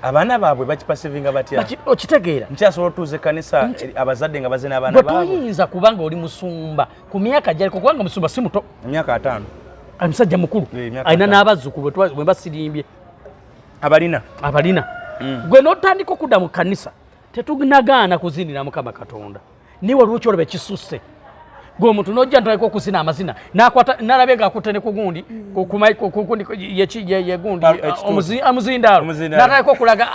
Abaana baabwe bakiperceivinga batya? Okitegeera? Nkyasobola otuuza ekkanisa abazadde nga baze n'abaana Gwe baabwe? Toyinza, kubanga oli musumba ku myaka gyaliko, kubanga musumba si muto. Emyaka 50. Ali musajja mukulu. Emyaka Alina 50. n'abazzukulu, bwe basirimbye. Abalina. Abalina. Gwe n'otandika okudda mu kanisa, tetunagaana kuzinira Mukama Katonda, naye waliwo kyolaba ekisusse. Gwe omuntu nojja ntandika okuzina amazina, nakwata nalabye ngaakutte ne kugundi kugundi yegundi Ekituuti. Omuzindaalo. Omuzindaalo. Natandika okulaga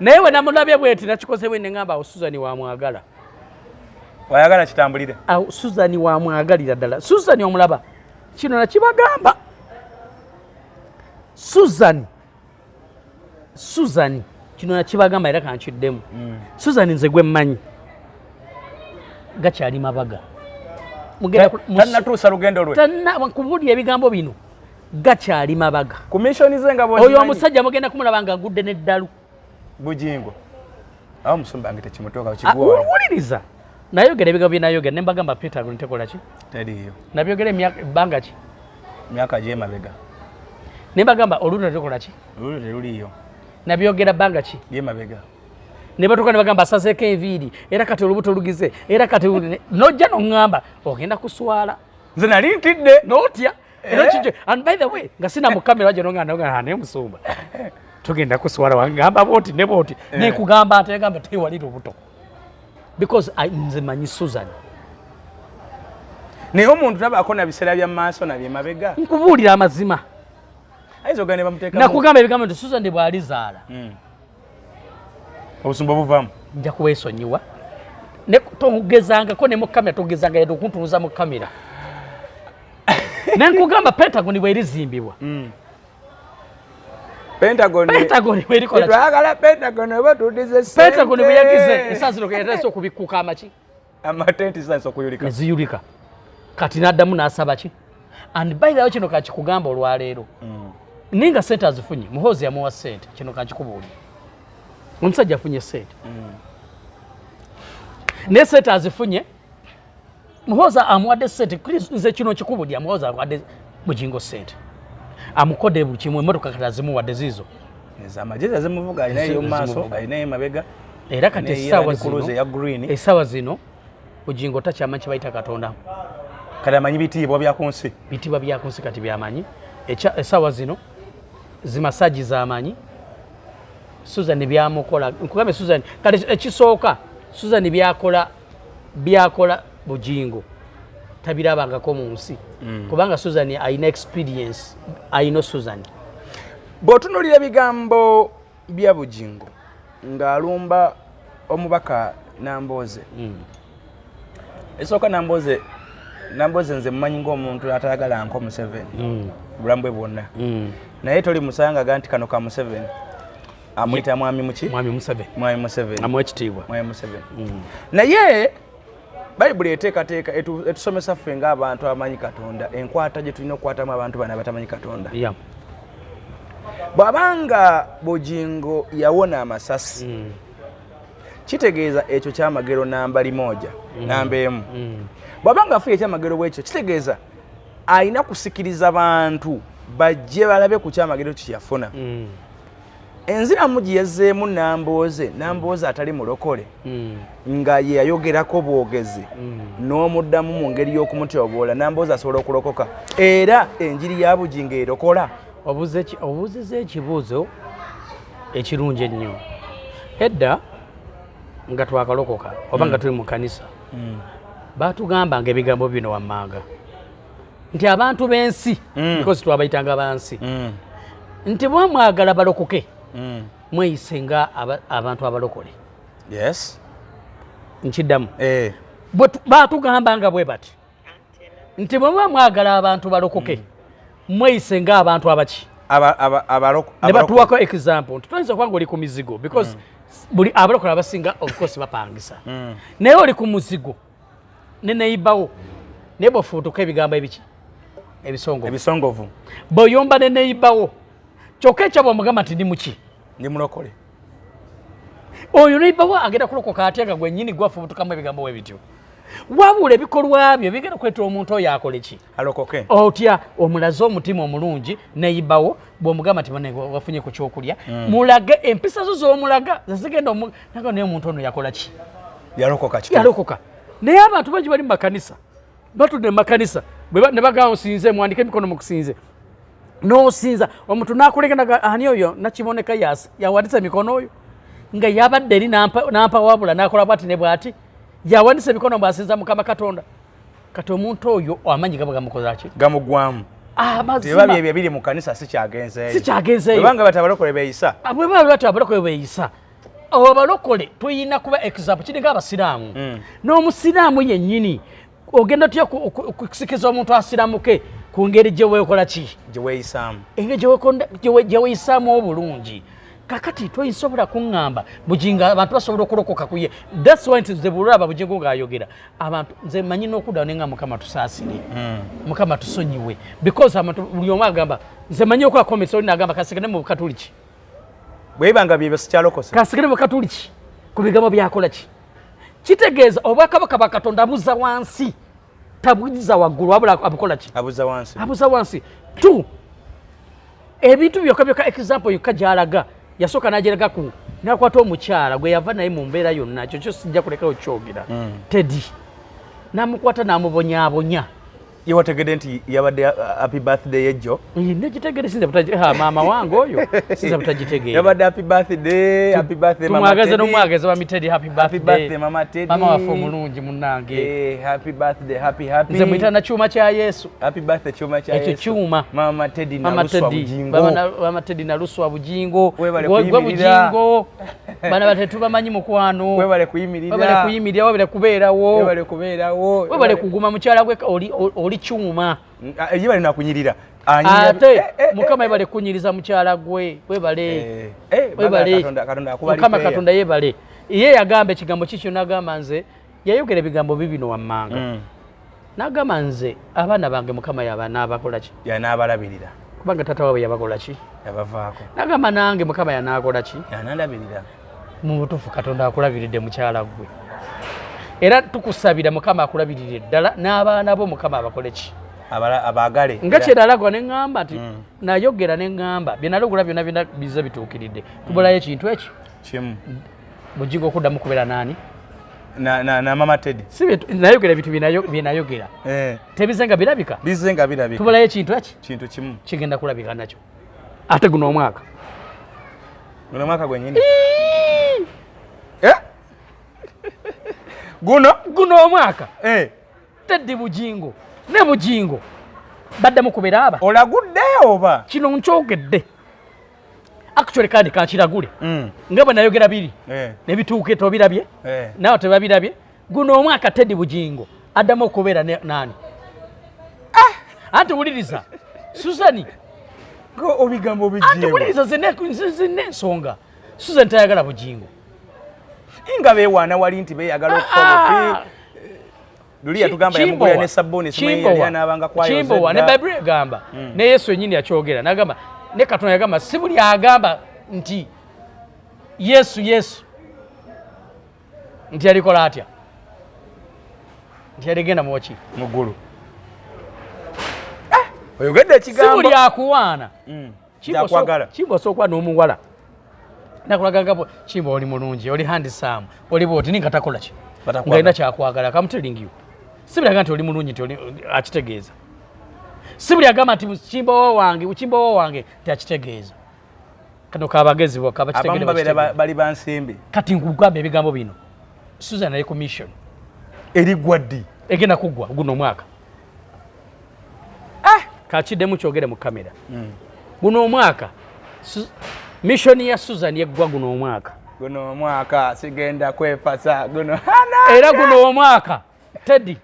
naye we namulabye bweti, nakikoze bwe neŋamba, awo Susan wamwagala. Wayagala kitambulire. Awo Susan wamwagalira ddala. Susan omulaba, kino nakibagamba, Susan, Susan kino nakibagamba era kankiddemu. Susan nze gwe mmanyi gakyali mabaga. Tannatuusa lugendo lwe. Tanna kubulya ebigambo bino, gakyali mabaga. Ku mission ze nga Oyo bw'ozimanyi. omusajja mugenda kumulaba nga agudde n'eddalu. Bujingo awo musumba nge tekimutuuka. Ah, kigwa. Wuliriza, nayogera ebigambo byenayogera ne mbagamba Pentagon tekola ki? Teriiyo. Nabyogera emyaka ebbanga ki? Myaka gyemabega. Ne mbagamba oluno tekola ki? Olulwo teruliiyo. Nabyogera bbanga ki? Lyemabega. Ne batuuka ne bagamba asazeeko enviiri, era kati olubuto lugize, era kati nojja noŋŋamba ogenda kuswala. Nze nali ntidde. Notya era. Eh? Kijje, and by the way, nga sina mu kamera gyo nonga nonga, naye musumba tugenda kuswala, wangamba bwoti ne bwoti. Eh. Nekugamba ate negamba tewali lubuto because nze manyi Susan. Naye omuntu tabaako na biseera bya maaso na byemabega. Nkubuulira amazima. Ayinza ogenda ne bamuteekamu. Nakugamba ebigambo nti Susan bw'alizaala, Obusumba buvaamu. Nja kuweesonyiwa. Togezangako ne mu kamera, togezanga yadde okuntunuza mu kamera. Nenkugamba Pentagon bwerizimbibwa. Pentagon. Pentagon bwerikola ki? Twagala Pentagon oba tudize ssente. Pentagon bwe yagize, ensaa zino yatandise okubikkuka amaki. Amatenti zitandise okuyulika. Neziyulika. Kati n'addamu n'asaba ki? And by the way, kino kakikugamba olwaleero, ninga sente azifunye, Muhoozi yamuwa sente. Kino kakikubuulira, omusajja afunye sente, naye sente azifunye, Muhoozi amuwadde sente. Please, nze kino kikubulya, Muhoozi amuwadde Bugingo sente, amukodde buli kimu, emotoka kati azimuwadde ziizo. Amagezi azimuvuga, alina ey'omu maaso, Ezimuvuga. alina ey'emabega. Era kati N'eya essaawa Land Cruiser zino, eya green. essaawa zino Bugingo takyamanyi kyebayita Katonda. Kati amanyi bitiibwa bya ku nsi. Bitiibwa bya ku nsi kati byamanyi. Essaawa zino zimasaji zamanyi. Susan byamukola, nkugambe Susan kati ekisooka, Susan byakola, byakola Bugingo tabirabangako mu nsi, kubanga Susan alina experience, alina Susan. Bw'otunuulira ebigambo bya Bugingo ng'alumba omubaka Nambooze, esooka Nambooze, Nambooze nze mumanyi ng'omuntu atayagala nko Museveni bulamu bwe bwonna, naye toli musangaga nti kano ka Museveni, amuyita mwami muki? Mwami Museveni. Mwami Museveni. Amuwa ekitiibwa. Mwami Museveni. Naye Bayibuli eteekateeka etusomesa ffe ng'abantu abamanyi Katonda enkwata gye tulina okukwatamu abantu bano abatamanyi Katonda. Bw'abanga Bugingo yawona amasasi, kitegeeza ekyo kyamagero namba limoja, namba 1. Bw'abanga afuye ekyamagero bwekyo, kitegeeza alina kusikiriza bantu bajje balabe ku kyamagero kyeyafuna. Enziramu gye yazzeemu Nambooze, Nambooze atali mulokole, nga ye yayogerako bwogezi n'omuddamu mu ngeri y'okumutyoboola, Nambooze asobola okulokoka? Era enjiri ya Bugingo erokola? Obuuziza ekibuuzo ekirungi ennyo. Edda nga twakalokoka oba nga tuli mu kanisa, batugambanga ebigambo bino wammanga nti abantu b'ensi, because twabayitanga bansi, nti bwamwagala balokoke. Mweyise nga abantu abalokole. Yes. Nkiddamu. Batugamba nga bwe bati nti bwe muba mwagala abantu balokoke, mweyise nga abantu abaki? Ne batuwako example nti toyinza okuba nga oli ku mizigo, because buli abalokole abasinga, of course, bapangisa, naye oli ku muzigo ne neibawo, naye bwefuutuka ebigambo ebiki? Ebisongovu. Ebisongovu. Bw'oyomba ne neibawo, kyokka ekyo bwomugamba nti ndi muki? Ndi mulokole. Oyo neibawo agenda kulokoka atya nga gwennyini gwafubutukamu ebigambo bwe bityo? Wabula ebikolwa byo bigenda kuleetera omuntu oyo akole ki? Alokoke. Otya omulaze omutima omulungi neyibawo bwomugamba nti bane wafunye ku kyokulya, mulage empisa zo z'omulaga zezigenda naga, naye omuntu ono yakola ki? Yalokoka kituufu. Yalokoka. Naye abantu bangi bali mu makanisa, batudde mu makanisa, ne bagamba osinze, muwandike emikono mukusinze, n'osinza, omuntu nakulega naga ani oyo nakiboneka yawanise emikono oyo nga yabadde eri nampa wabula nakola bwati ne bwati, yawanise emikono bwasinza Mukama Katonda. Kati omuntu oyo amanyi gaba gamukoza ki? Gamugwamu. Amazima. Teba byebyo ebiri mu kanisa sikyagenzeeyo. Sikyagenzeeyo. Bwebanga bati abalokole beeyisa. Bwe baba bati abalokole beeyisa, abalokole tuyina kuba example. Kiringa abasiraamu. N'omusiraamu yennyini ogenda otya kusikiza omuntu asiramuke ku ngeri gye weekola ki? Gye weeyisaamu. Engeri gye weeyisaamu obulungi. Kakati toyinsobola kuŋŋamba Bugingo abantu basobola okulokoka ku ye. That's why nti nze bw'olaba Bugingo ng'ayogera abantu, nze manyi n'okuddawo ne nga Mukama tusaasire, Mukama tusonyiwe, because abantu buli omu agamba, nze manyi okukola comments, oli n'agamba kasigale mu Bukatuliki. Bweba nga byebyo sikyalokose. Kasigale mu Bukatuliki ku bigambo byakola ki? Kitegeeza obwakabaka bwa Katonda buza wansi, tabuza waggulu, wabula abukola ki? Abuza wansi. Abuza wansi. Two, ebintu byokka byokka, example yokka gy'alaga, yasooka n'agiraga ku n'akwata omukyala gwe yava naye mu mbeera yonna, ekyo kyo sijja kulekawo kyogera, Teddy, n'amukwata n'amubonyaabonya. Ye wategedde nti yabadde happy birthday yejjo? Nekitegere sinza ha maama wange oyo sinza butagitegeera. Yabadde happy birthday, happy birthday, Mama Tumwagaze Teddy. N'omwagaza mami Teddy, happy Happy birthday. birthday, Mama Teddy. Mama waffe omulungi munnange. Happy birthday, happy happy. Nze muyita na kyuma kya Yesu. Happy birthday kyuma kya Ekyo Yesu. kyuma. Mama Teddy Mama Naluswa Teddy. Bugingo. Mama Teddy Naluswa Bugingo. Webale Gwe kuyimirira. Bugingo, bana batetubamanyi mukwano. Webale kuyimirira. Webale kuyimirira, webale kubeerawo. Webale kubeerawo. Webale kuguma mukyala gwe, oli kyuma. Ye bali nakunyirira. Ate Mukama yebale kunyiriza mukyala gwe, webale. Webale. Katonda akuba Mukama lipeeya. Katonda yebale. Ye yagamba ekigambo kikyo, nagamba nze yayogera ebigambo bibino wammanga, nagamba nze abaana bange Mukama yaba n'abakola ki? Yanaabalabirira. Kubanga taata waabwe yabakola ki? Yabavaako. Nagamba nange Mukama yanaakola ki? Yanandabirira. Mu butuufu Katonda akulabiridde mukyala gwe, era tukusabira Mukama akulabirire ddala n'abaana bo, Mukama abakole ki? Abaagale. Nga kyeralagwa ne ŋŋamba nti nayogera ne ŋŋamba bye nalogula byonna byonna bize bituukiridde, tubulayo ekintu ekyo kimu. Bugingo okuddamu kubeera naani? Na Mama Teddy. Si nayogera ebintu bye nayogera tebize nga birabika. Bize nga birabika. Tubulayo ekintu eki kintu kimu. Kigenda kulabika nakyo ate guno omwaka. Guno omwaka gwennyini. Eh? Guno guno omwaka Teddy Bugingo ne Bugingo baddamu kubeera aba. Olagudde oba? Kino nkyogedde actually, kandi kankiragule nga bwe nayogera biri nebituuke tobirabye, naawe tebabirabye. Guno omwaka Teddy Bugingo addamu okubeera naani? Anti wuliriza Susani. Go obigambo Anti bijeewa. wuliriza, zina ensonga. Susan tayagala Bugingo. Nga beewaana wali nti beeyagala okufa bufi. Luli yatugamba yamugulira ne sabbuuni, simanyi yali anaabanga kwayoza Kimbowa ne edda. Bayibuli egamba, ne Yesu yennyini yakyogera nagamba, ne Katonda yagamba, si buli agamba nti Yesu Yesu nti yalikola atya, nti yaligenda muwaki? Mu ggulu. Oyogedde ekigambo. Si buli akuwaana. Kyakwagala. Kimbo osobola okuba n'omuwala nakulaganga Kimbo oli mulungi, oli handsome, oli bwoti, ninga takola ki? Batakwagala. Nga alina kyakwagala. I'm telling you, si buli agamba nti oli mulungi nti akitegeeza. Si buli agamba nti Kimbo wange, Kimbo wange nti akitegeeza. Kano kabagezi bokka abakitegere. Abamu babeera Bakitegere. bali bansimbi. Kati nkugamba ebigambo bino, Susan ali ku mission. Eriggwa ddi? Egenda kuggwa guno omwaka. Kakiddemu kyogere mu kamera, guno omwaka. Mission ya Susan yeggwa guno omwaka. Guno omwaka sigenda kwefasa guno. Era guno omwaka Teddy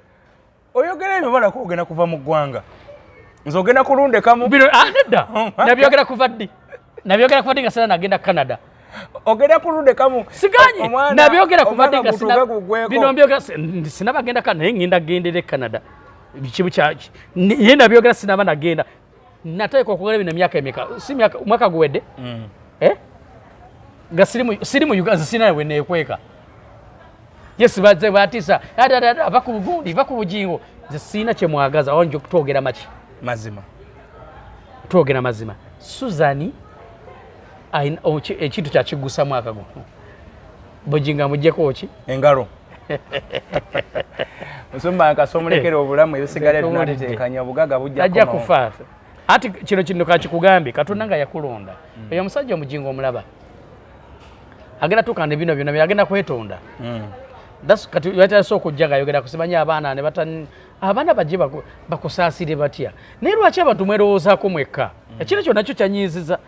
oyogera ebyo balako ogenda kuva mu ggwanga. Nze ogenda kulundekamu. Bino ah nedda. Nabyogera kuva ddi? Nabyogera kuva ddi nga sina nagenda Canada. Ogenda kulundekamu. Siganye. Nabyogera kuva ddi nga sina. Bino mbyogera sinabagenda Canada naye ngenda gendere Canada. Bikibu kya ye nabyogera sinaba nagenda. Nateeka okwogera bino emyaka emeka? Si myaka mwaka guwedde. Eh? Nga siri mu Uganda sina we neekweka. Yes baze batisa. Ata ava ku bugundi, va ku Bujingo. Nze sirina kye mwagaza awo nja kutwogera maki. Mazima. Twogera mazima. Susan alina ekintu kyakigusa mwaka guno. Bujingo amuggyeko ki? Engalo. Musumba nkasomulekera obulamu ebisigala tunatetekanya obugaga bujja ajja kufa. Ati kino kakikugambye Katonda nga yakulonda. Oyo omusajja omujingo omulaba. Agenda tuuka ne bino byonna agenda kwetonda. That's kati yatase okujja ng'ayogera kusimanya abaana ne batan abaana bajje bakusaasire batya. Naye lwaki abantu mwerowoozaako mwekka? Ekiro kyonna kyo kyanyiiziza.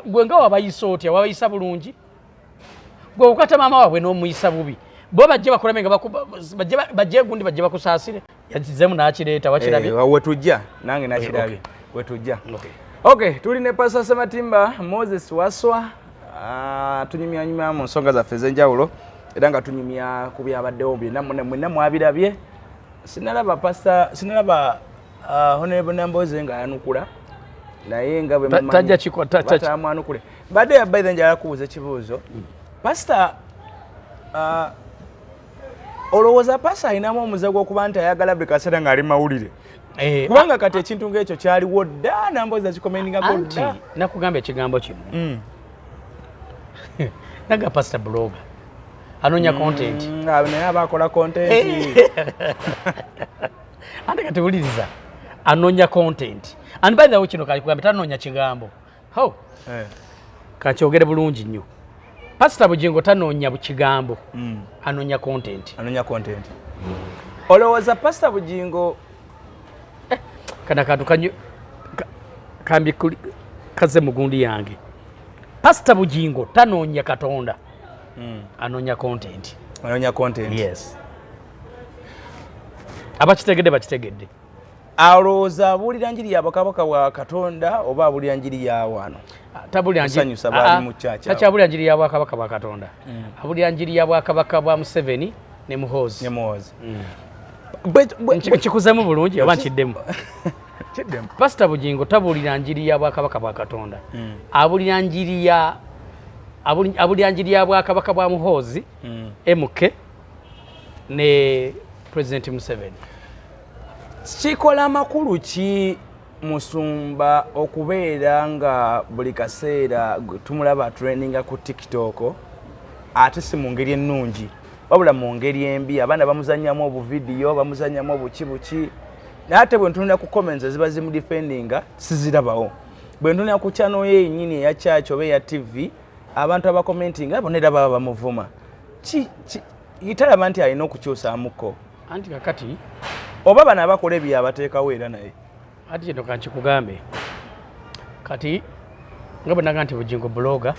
Gwe nga wabayisa otya? Wabayisa bulungi? Gwe okwata maama waabwe n'omuyisa bubi. Bo bajje bakulame nga bajje gundi bajje bakusaasire. Yakizeemu n'akireeta wakirabye. Wetujja nange nakirabye. Wetujja. Okay, tuli ne Pastor Sematimba Moses Waswa. Tunyumyanyumya mu nsonga zaffe ez'enjawulo era nga tunyumya ku byabaddewo byonna mwenna mwabirabye. Sinalaba Pastor, sinalaba Honorable Namboze nga ayanukula naye nga bwe mumanyi tajja kiko batamwanukule. Mbadde by the njagala kubuuza ekibuuzo. Pastor, olowooza Pastor alinamu omuze gw'okuba nti ayagala buli kaseera ng'ali mawulire? Kubanga kati ekintu ng'ekyo kyaliwo dda Namboze akikomendingako dda. Nakugamba ekigambo kino. Naga Pastor blogger anoonya content. Naye aba akola content. Ate kati wuliriza anoonya content. And by the way kino kakikugambe tanoonya kigambo. Ho. Kakyogere bulungi nnyo. Pastor Bujingo tanoonya kigambo. Anoonya content. Anoonya content. Olowooza Pastor Bujingo kana kantu kanyo kambi kaze mugundi yange. Pastor Bujingo tanoonya Katonda. Anoonya content. Anoonya content. Yes. Abakitegedde bakitegedde. Alowooza abuulira njiri ya bwakabaka bwa Katonda oba abuulira njiri ya wano? Kusanyusa baali mu church awo. Takyabulira njiri ya bwakabaka bwa Katonda. Abuulira njiri ya bwakabaka bwa Museveni ne Muhoozi. Ne Muhoozi. Nkikuzemu bulungi oba nkiddemu? Kiddemu. Pastor Bujingo tabuulira njiri ya bwakabaka bwa Katonda. Abuulira njiri ya abuulira njiri ya bwakabaka bwa Muhoozi, MK ne President Museveni. Kikola amakulu ki musumba okubeera nga buli kaseera tumulaba trendinga ku TikTok ate si mu ngeri ennungi wabula mu ngeri embi, abaana bamuzannyamu obuvidiyo, bamuzannyamu obuki buki, naye ate bwe ntunula ku comments eziba zimudefendinga sizirabawo. Bwe ntunula ku channel ye yennyini eya church oba eya TV, abantu abakomentinga bonna era baba bamuvuma. Talaba nti alina okukyusaamuko. Anti kakati oba bano abakola ebyo abateekawo era naye. Ati kino kankikugambe. Kati nga bwe naga nti Bujingo blogger,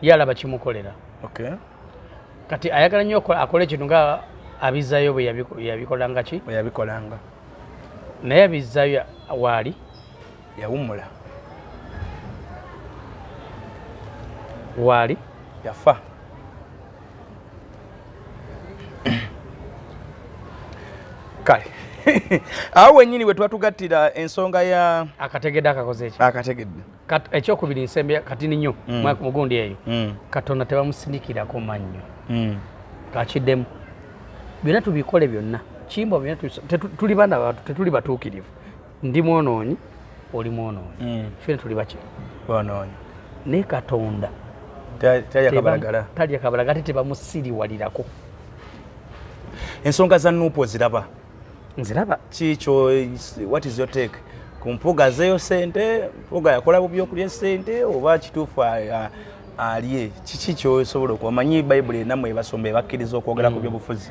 yalaba kimukolera. Kati ayagala nnyo akole ekintu nga abizaayo bwe yabikolanga ki? Bwe yabikolanga. Naye abizaayo waali? Yawummula. Waali? Yafa. Kale. Awo wennyini we twatugattira ensonga ya akategedde akakoze eki? Akategedde. Ekyokubiri nsembe katini nnyo mugundi eyo. Katonda tebamusindikirako mannyo. Kakiddemu. Byonna tubikole byonna. Kimbo byonna tuli baana bantu, tetuli batuukirivu. Ndi mwonoonyi, oli mwonoonyi. Ffenna tuli baki? Boonoonyi. Naye Katonda talya kabalagala. Talya kabalagala ate tebamusiriwalirako. Ensonga za Nuupu oziraba? Nziraba. Kikyo, what is your take? Ku Mpuuga azeeyo ssente, Mpuuga yakola bubi okulya ssente oba kituufu alye? Kiki ky'osobola okuba? Omanyi Bayibuli nammwe ebasomba ebakkiriza okwogera ku byobufuzi.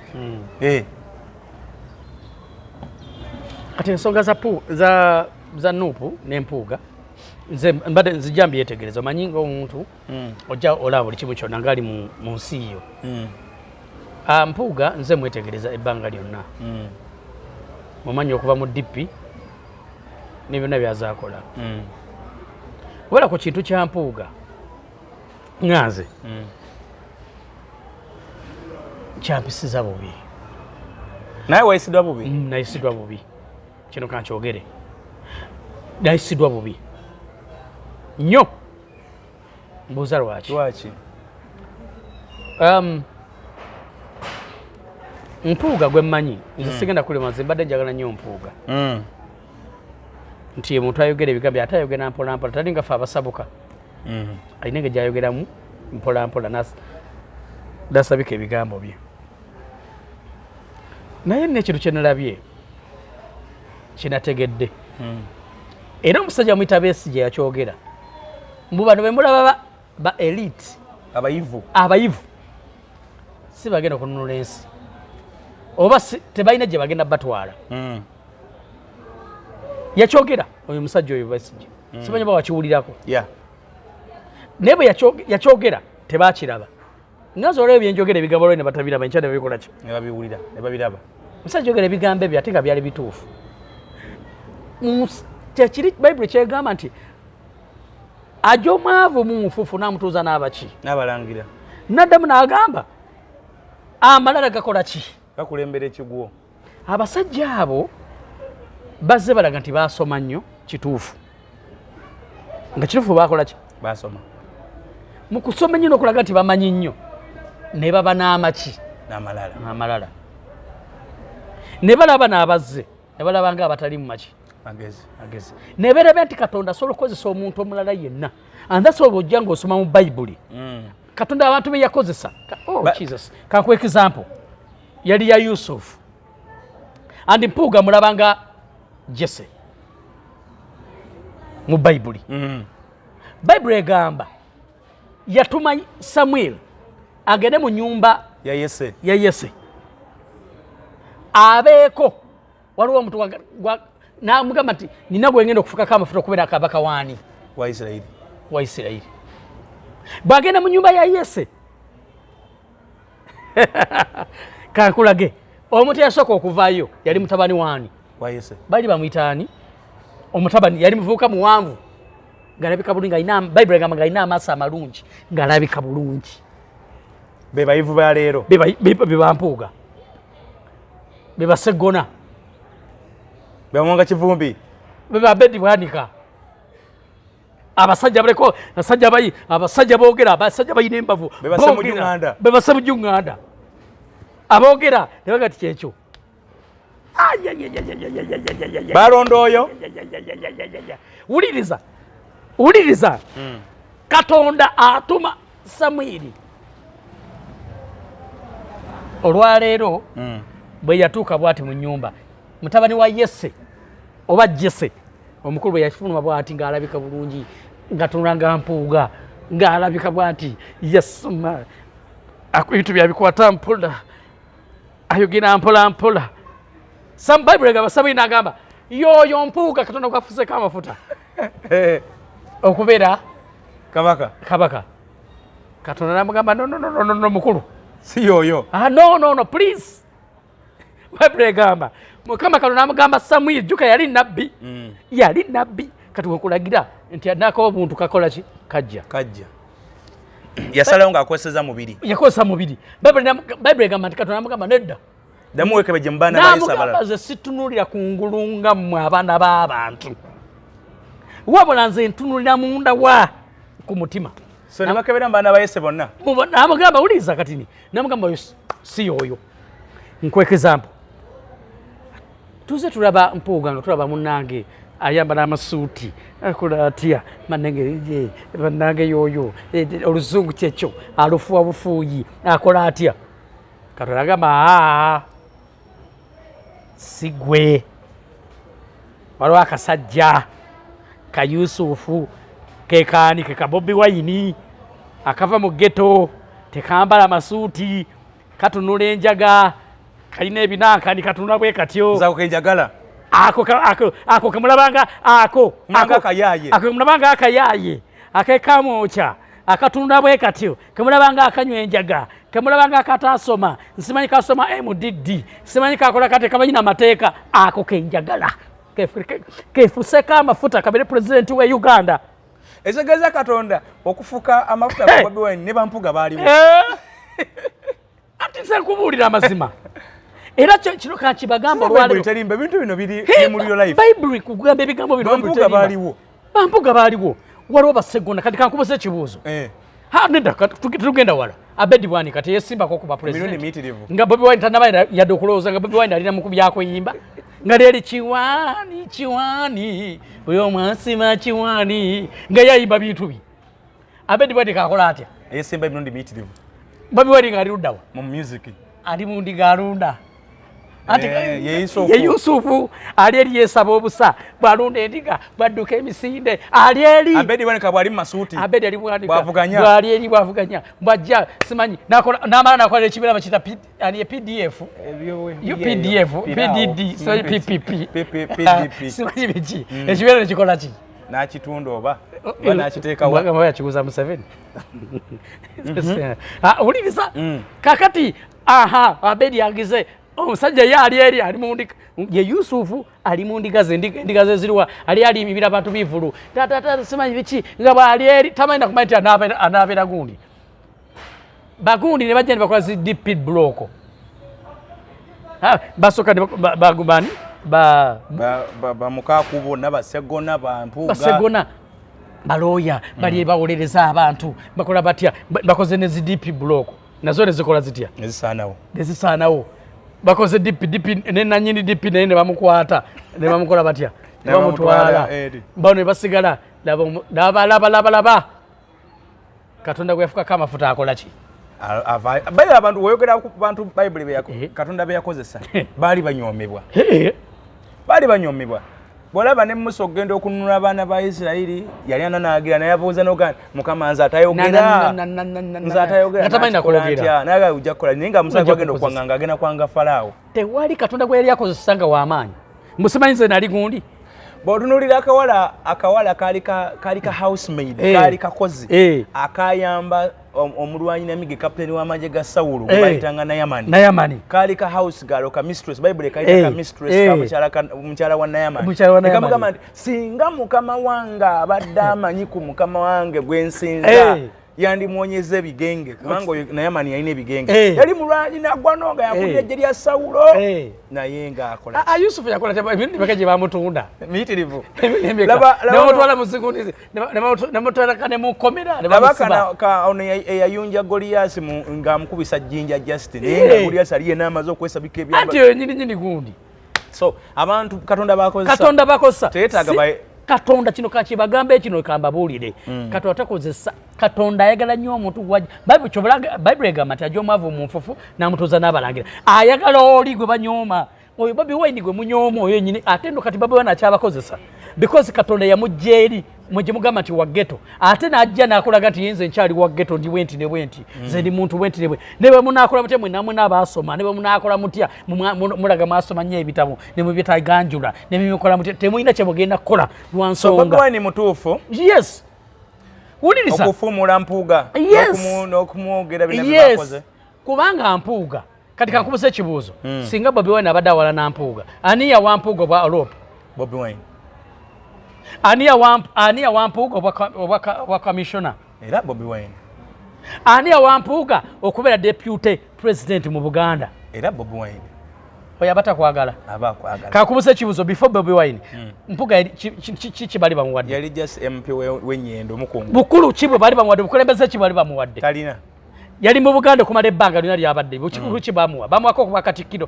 Kati ensonga za Nuupu ne Mpuuga. Nze mbadde nzija mbyetegereza, omanyi ngaomuntu ojja olaba buli kimu kyonna ngaali mu nsi yo. Ah, Mpuuga nze mwetegereza ebbanga lyonna, mumanyi okuva mu DP ne byonna byazaakola. Wabula ku kintu kya Mpuuga nga nze kyampisiza bubi. Naye wayisiddwa bubi? Nayisiddwa bubi. Kino kankyogere, nayisiddwa bubi nnyo. Mbuuza lwaki? Lwaki? Mpuuga gwe mmanyi nze, sigenda kulema, nze mbadde njagala nnyo Mpuuga nti omuntu ayogera ebigambo ate ayogera mpola mpola, tali nga ffe abasabuka. Alina engeri gyayogeramu mpola mpola nasabika ebigambo bye. Naye nina ekintu kyenalabye kyenategedde, era omusajja amuyita Besigye yakyogera mbu bano bemulaba ba elite, abayivu, abayivu si bagenda okununula ensi oba tebalina gye bagenda batwala. Yakyogera oyo omusajja oyo Besigye, simanyi oba wakiwulirako. Naye bwe yakyogera tebakiraba. Nga olwo byenjogera ebigambo olwo ne batabiraba, enkya ne babikola ki? Ne babiwulira ne babiraba. Omusajja yogera ebigambo ebyo ate nga byali bituufu. Kyekiri Bayibuli kyegamba nti ajja omwavu mu nfuufu n'amutuuza n'abaki? N'abalangira. Naddamu n'agamba amalala gakola ki? Gakulembera ekigwo. Abasajja abo bazze balaga nti basoma nnyo. Kituufu nga kituufu, bakola ki? Basoma. Mu kusoma ennyo n'okulaga nti bamanyi nnyo, ne baba n'amaki? N'amalala. Amalala. Ne balaba n'abazze ne balaba nga abatali mu maki? Magezi. Magezi. Ne beerabya nti Katonda asobola okukozesa omuntu omulala yenna. And that's why bw'ojja ng'osoma mu Bayibuli, Katonda abantu be yakozesa, oh, Jesus, kankuwa example yali ya Yusufu. And Mpuuga mulaba nga Jese mu Bayibuli. Bayibuli egamba yatuma Samuel agende mu nyumba ya Yese. Ya Yese abeeko waliwo omuntu n'amugamba nti nina gwe ngenda okufukako amafuta okubeera kabaka waani? Wa Isirayiri. Wa Isirayiri. Bw'agenda mu nyumba ya Yese, kankulage omuntu eyasooka okuvaayo yali mutabani waani? Wa Yese. Bali bamuyitaani? Omutabani yali muvubuka muwanvu ng'alabika bulungi, ng'alina, Bayibuli egamba ng'alina amaaso amalungi, ng'alabika bulungi. Be bayivu ba leero. Be bampuuga, be baseggona. Be Muwanga Kivumbi. Be babedi bwanika, abasajja baleko, abasajja bayi, abasajja boogera, abasajja balina embavu. Be basemujju Boogera. Ŋŋanda. Be basemujju ŋŋanda aboogera ne baga ti kyekyo. Balonda oyo. Wuliriza, wuliriza. Katonda atuma Samwiri olwaleero. Bwe yatuuka bwati mu nyumba, mutabani wa Yese oba Jese omukulu bwe yafuluma bwati ng'alabika bulungi, nga nga Mpuuga, ng'alabika bwati, yasoma ebintu byabikwata mpola, ayogera mpola mpola. Sam Bayibuli egamba Samwiri n'agamba yoyo Mpuuga Katonda gwafuseko amafuta okubeera kabaka. Kabaka. Katonda namugamba, "No, no, no, no, no, no, mukulu." Si yoyo. Ah, no, no, no, please. Bayibuli egamba Mukama Katonda namugamba Samwiri, jjuka yali nabbi. Yali nabbi. Kati wekulagira nti nako obuntu kakola ki? Kajja. Kajja. Yasalawo ng'akozeseza mubiri. Yakozesa mubiri. Bayibuli egamba nti Katonda namugamba nedda. Ddamu weekebejje mu baana ba Yesu Namugamba, abalala. "Nze situnulira ku ngulu nga mmwe abaana b'abantu, wabula nze ntunulira munda wa ku mutima." So ne bakebera mu baana ba Yese bonna. Namugamba, wuliriza katini, namugamba oyo si yoyo. Nkweka example, tuze tulaba Mpuuga nga tulaba munnange ayambala amasuuti, akola atya, bannange ye, bannange yoyo, oluzungu kyekyo alufuwa bufuuyi, akola atya. Katonda agamba, "Aa, si gwe, waliwo akasajja ka Yusufu kekaani ke ka Bobi Wine akava mu ghetto, tekambala masuuti, katunula enjaga, kalina ebinankani, katunula bwe katyo." Nze ako kenjagala. Ako ako ako kemulabanga ako ako akayaye ako kemulabanga akayaye akekamwokya akatunda bwe katyo kemulabanga akanywa enjaga kemulabanga akatasoma nsimanyi kasoma MDD simanyi kakola kate kamanyi n'amateeka ako kenjagala kefuseko amafuta kabere pulezidenti we Uganda. Ezegeza Katonda okufuka amafuta ku Bobi Wine ne bampuga baaliwo. Ati nze nkubuulira amazima. Era kino kakibagamba olwaleero. Terimba ebintu bino biri mu real life. Bayibuli kugamba ebigambo bino. Bampuga baaliwo. Bampuga baaliwo. Waliwo Basseggona kati kankubuza ekibuuzo. Ha nedda tugenda wala. Abedi Bwanika teyesimbako kuba president. Nga Bobi Wine tanaba yadde okulowooza nga Bobi Wine alina mu byakuyimba. Nga lyeri kiwani kiwani buli omu asima kiwani nga yayimba bintu bye. Abedi Bwanika akola atya? Yesimba emirundi miyitirivu. Bobi Wine ng'ali ludda wa? Mu music. Ali mu ndiga alunda. Ati ye Yusufu ali eri yeesaba obusa bw'alunda endiga bw'adduka emisinde ali eri. Abedi Bwanika bw'ali mu masuuti. Abedi ali Bwanika bw'avuganya. Bw'ali eri bw'avuganya bw'ajja simanyi n'amala n'akola ekibiina bakiyita PDF UPDF PDD simanyi PPP simanyi biki ekibiina ne kikola ki? N'akitunda oba n'akiteekawo. Bw'agamba yakiguza Museveni. Wuliriza kakati aha Abedi agize omusajja ye ali eri ali mu ndiga ye Yusufu ali mu ndiga ze endiga ze ziriwa ali alimibira abantu bivulu tata simanyi biki nga bw'ali eri tamanyi nakumanya nti anaabeera gundi bagundi ne bajja ne bakola zi DP block basooka bagubani bamukakubo n'Abasegona bampuga Basegona balooya bali bawolereza abantu bakola batya bakoze ne zi DP block nazo ne zikola zitya nezisaanawo bakoze DP DP ne nanyini DP naye ne bamukwata ne bamukola batya ne bamutwala bano ne basigala laba laba laba laba Katonda gwe yafukako amafuta akola ki? Bayibuli abantu weyogera ku bantu Bayibuli Katonda be yakozesa baali banyoomebwa. Baali banyoomebwa. Bw'olaba ne Musa okugenda okununula abaana ba Isirayiri yali ananaagira naye abuuza n'ogamba Mukama nze atayogera nze atayogera tamanyi nakwogera naye ojja kukola naye nga Musa gwagenda okwanganga agenda kwanga Falaawo. Tewali Katonda gwe yali akozesa nga w'amaanyi. Musimanyi nze nali gundi. Bw'otunuulira akawala kaali ka housemaid kaali kakozi akayamba omulwanyi namige kapiteni w'amagye ga Sawulo gwe bayitanga Nayamani. Kaali ka house girl ka mistress Bayibuli ekayita ka mistress ka mukyala wa Nayamani. Kamugamba nti singa mukama wange abadde amanyi ku mukama wange gwe nsinza yandimuwonyeza ebigenge kubanga oyo Nayamani yalina ebigenge. Yali mulwanyi nagwano nga yakulira eggye lya Sawulo naye ng'akola. Yusufu yakola emirundi emeka gye bamutunda? Miyitirivu. Nebamutwala mu zigundi nemutwala ne mukomera ne bamusiba. Ono eyayunja Goliyaasi ng'amukubisa jjinja Justin naye nga Goliyaasi ali yenna amaze okwesabika ebyambalo. Anti oyo nnyini nnyini gundi. So abantu Katonda bakozesa. Katonda bakozesa. Teyeetaaga Katonda kino kakibagamba ekino kambabuulire. Katonda takozesa. Katonda ayagala nnyo omuntu Bayibuli egamba nti ajja omwavu mu nfufu n'amutuuza n'abalangira. Ayagala oli gwe banyooma. Oyo Bobi Wine gwe munyooma oyo yennyini ate nno kati Bobi Wine akyabakozesa. Because Katonda yamuggya eri mwe gye mugamba nti wa ghetto. Ate n'ajja n'akulaga nti ye nze nkyali wa ghetto ndi bwenti ne bwenti. Nze ndi muntu bwenti ne bwenti. Ne bwe munaakola mutya mwenna mwena abaasoma, ne bwe munaakola mutya mulaga mwasoma nnyo ebitabo ne mubitaganjula ne bimikola mutya temulina kye mugenda kukola lwa nsonga. Bobi Wine mutuufu. Yes. Wuliriza. Okufuumula Mpuuga n'okumwogera bino bye bakoze. Kubanga Mpuuga kati kankubuza ekibuuzo. Singa Bobi Wine abadde awala na Mpuuga, ani yawa Mpuuga obwa Alop? Bobi Wine. Ani yawa Mpuuga obwa commissioner? Era Bobi Wine. Ani yawa Mpuuga okubeera deputy president mu Buganda? Era Bobi Wine. Oyo aba takwagala. Aba akwagala. Kankubuza ekibuuzo before Bobi Wine. Mpuuga ki bali bamuwadde? Yali just MP w'Ennyendo omukungu. Bukulu ki bwe bali bamuwadde? Bukulembeze ki bali bamuwadde? Talina. Yali mu Buganda okumala ebbanga lyonna lyabadde. Bukulu ki bamuwa? Bamuwako okuba Katikkiro.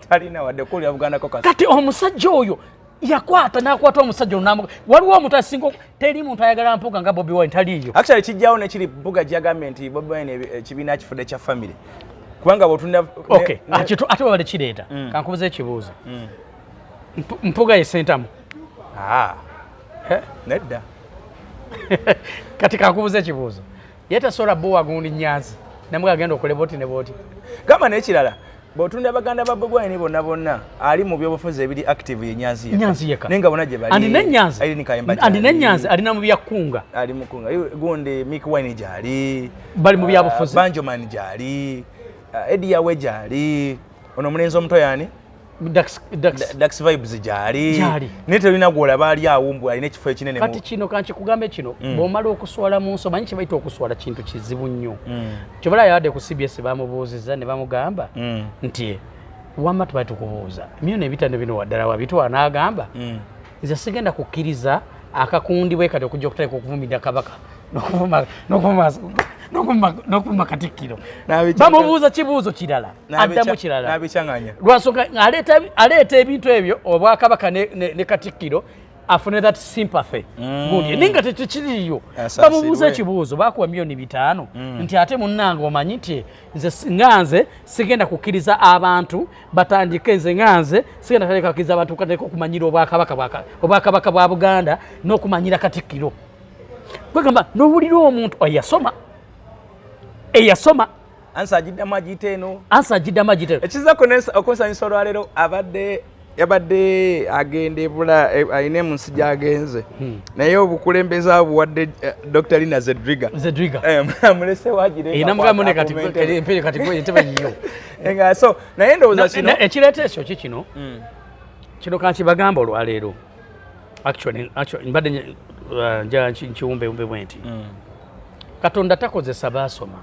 Talina wadde kulya Buganda ko kasi. Kati omusajja oyo yakwata n'akwata omusajja ono waliwo omuntu asinga teri muntu ayagala Mpuuga nga Bobi Wine taliiyo. Actually kijjawo nekiri Mpuuga gyagambye nti Bobi Wine ekibiina kifudde kya family. Kubanga bw'otunda Okay, ate wabale kireeta. Kankubuze ekibuuzo. Mpuuga ye Ssentamu. Nedda. Kati kankubuze ekibuuzo. Ye tasobola bbowa gundi Nyanzi. Namwe agenda okole boti ne boti. Gamba n'ekirala. Bw'otunda baganda ba Bobi Wine bonna bonna ali mu byobufuzi ebiri active ye Nyanzi yekka. Nyanzi yekka. Naye nga bonna gye bali. And ne Nyanzi. Irene Kayemba And ne gyali. Nyanzi alina mu byakunga. Ali mu kunga. Gundi Mick Wine gyali. Bali mu byabufuzi. Banjoman gyali. Eddie Yawe gyali. Ono omulenzi omuto yani? Dax, Dax. Dax Vibes gyali. Gyali. Naye tolina gw'olaba ali awo mbu alina ekifo ekinene. Kati kino kankikugambe kino, bw'omala okuswala mu nsi, omanyi kye bayita okuswala kintu kizibu nnyo. Kyobala yabadde ku CBS bamubuuzizza ne bamugamba nti wamma tubadde tukubuuza emyona ebitano bino waddala wabitwala, n'agamba nze sigenda kukkiriza akakundi bwe kati okujja okutandika okuvumirira Kabaka n'okuvuma Katikkiro. Bamubuuza kibuuzo kirala, addamu kirala. N'abikyanganya. Lwansonga aleeta ebintu ebyo obwakabaka ne Katikkiro afune that sympathy gundi, naye nga tekikiriyo. Asaasirwe. Bamubuuza ekibuuzo, bakuwa 5,000,000 nti ate munnange omanyi nti nze nga nze sigenda kukkiriza abantu batandike, nze nga nze sigenda kutandika kukkiriza abantu batandike okumanyira obwakabaka bwa Buganda n'okumanyira Katikkiro. Kwegamba n'owulira omuntu eyasoma Answer agiddamu agiyita eno. Answer agiddamu agiyita eno. Ekizaako okunsanyusa olwaleero yabadde agenda ebula alina mu nsi gy'agenze, naye obukulembeze abuwadde Dr. Lina Zedriga. Zedriga. Amulese wagire. Namugamba ne kati empere kati gwe entebe yiyo. Nga so naye ndowooza kino Ekireeta ekyo ki kino kino kankibagamba olwaleero, actually mbadde njagala nkiwumbewumbe bwe nti Katonda takozesa baasoma.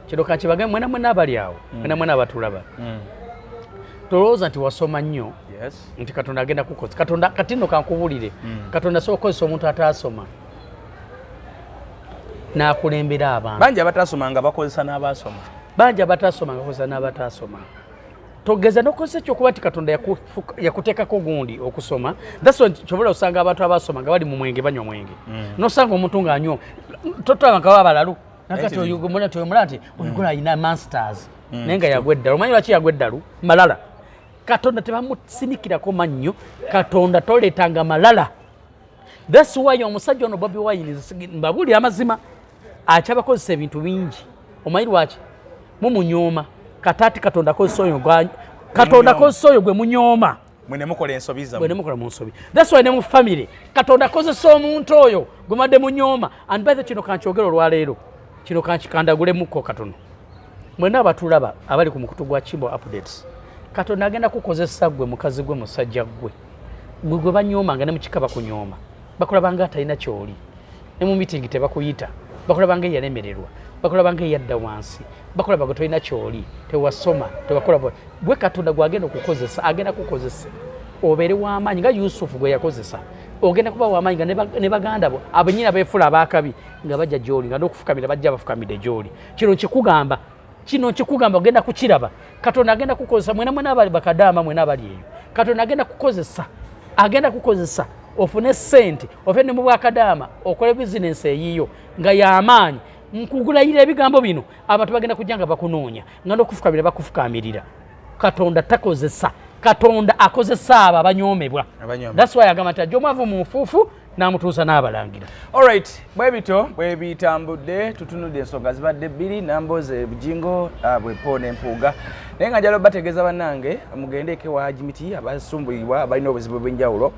Kino kankibagambe mwena mwena abali awo, mwena mwena abatulaba, tolowooza nti wasoma nnyo nti Katonda agenda kukozesa. Katonda kati nno kankubuulire, Katonda asobola okukozesa omuntu ataasoma n'akulembera abantu. Bangi abatasoma nga bakozesa n'abaasoma. Bangi abatasoma nga bakozesa n'abataasoma. Togeza nokozesa ekyokuba nti Katonda yakuteekako gundi okusoma. That's why kyobola osanga abantu abasoma nga bali mu mwenge, banywa mwenge, nosanga omuntu ng'anywa totaba nga baba balalu nakati oyo gwe nti oyo nti oyo gwe alina masters, naye nga yagwa eddalu. Omanyi lwaki yagwa eddalu? Malala. Katonda tebamusinikirako mannyo. Katonda toleetanga malala. That's why omusajja ono Bobi Wine, mbabuulira amazima, akyabakozesa ebintu bingi. Omanyi lwaki mumunyooma? Kataati Katonda akozesa oyo Katonda akozesa oyo gwe munyooma. Mwe mukola ensobi zammwe. Bwe nemukola mu nsobi. That's why ne mu family Katonda akozesa omuntu oyo gwe mwadde munyooma. And by the kino kankyogera olwaleero, kino kankikandagulemuko katono, mwenna abatulaba abali ku mukutu gwa Kimbo Updates, Katonda agenda kukozesa gwe mukazi, gwe musajja, gwe gwe gwe banyooma, nga ne mukika bakunyooma, bakulaba nga atalina kyoli, ne mu meeting tebakuyita, bakulaba nga eyalemererwa, bakulaba nga eyadda wansi, bakulaba nga tolina kyoli, tewasoma, tewakola gwe Katonda gwagenda okukozesa agenda kukozesa obeere w'amaanyi nga Yusufu gwe yakozesa. Ogenda kuba w'amaanyi nga ne baganda bo abenyini beefula abakabi nga bajja gy'oli, nga n'okufukamira bajja bafukamidde gy'oli. Kino nkikugamba, kino nkikugamba, ogenda kukiraba. Katonda agenda kukozesa mwena mwena abali bakadaama, mwena abali eyo. Katonda agenda kukozesa ofune sente, ove ne mu bwakadaama okole bizinensi eyiyo nga y'amaanyi. Nkugulayira ebigambo bino, abantu bagenda kujja nga bakunoonya, nga n'okufukamira bakufukamirira. Katonda takozesa, Katonda akozesa abo abanyoomebwa. Abanyoomebwa. That's why agamba nti ajja omwavu mu nfuufu n'amutuusa n'abalangira. Alright, bwe bityo bwe bitambudde. Tutunudde ensonga zibadde bbiri, Namboze, Bujingo, Bwepo n'Empuuga, naye nga njala bategeeza bannange mugendeko ewa Hajimiti abasumbuyibwa, abalina obuzibu bw'enjawulo,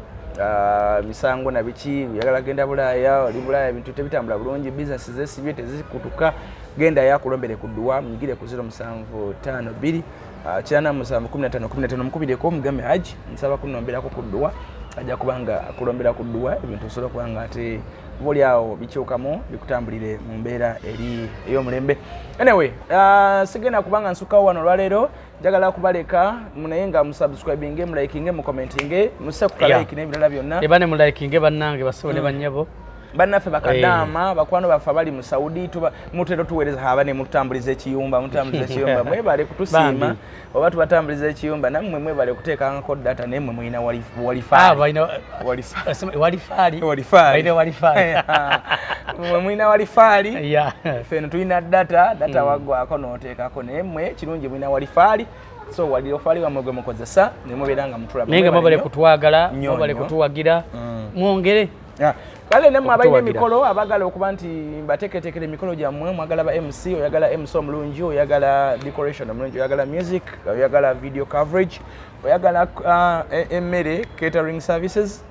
misango na biki, oyagala genda Bulaaya, oli Bulaaya ebintu tebitambula bulungi, bizinesi zesibye tezikutuka, gendayo akulombere ku dduwa. Munyigire ku 0752 87 15 15, mukubireko mugambe, "Haji, nsaba kunomberako ku dduwa." Ajja kubanga akulombera ku dduwa, ebintu osobola okuba nga ate oba oli awo bikyukamu bikutambulire mu mbeera eri ey'omulembe. Anyway, sigenda kubanga nsukawo wano olwaleero, njagala kubaleka naye nga musubscribinge, mulikinge, mucommentinge, musse ku kalike n'ebirala byonna. Eba ne mulikinge bannange, basebo ne bannyabo. Bannaffe bakadaama, bakwano baffe abali mu Saudi, mutera otuweereza aba ne mututambuliza ekiyumba, mututambuliza ekiyumba, mwebale kutusiima. Bambi. Oba tubatambuliza ekiyumba, nammwe mwebale kuteekangako data, naye mmwe mulina Ah, walifaali. Walifaali. Walifaali. Balina walifaali. Mmwe mulina walifaali. Ffe eno tulina data, data waggwako n'oteekako, naye mmwe kirungi mulina walifaali, so walifaali wammwe gwe mukozesa ne mubeera nga mutulaba. Naye nga Mwebale mwebale nnyo. kutwagala, Nnyo, mwebale nnyo. kutuwagira, mwongere. Yeah. Kale nammwe abalina Okutuwagira. emikolo, abagala okuba nti mbateeketeekera emikolo gyammwe, mwagala ba MC, oyagala MC omulungi, oyagala decoration omulungi, oyagala music, oyagala video coverage, oyagala emmere, catering services,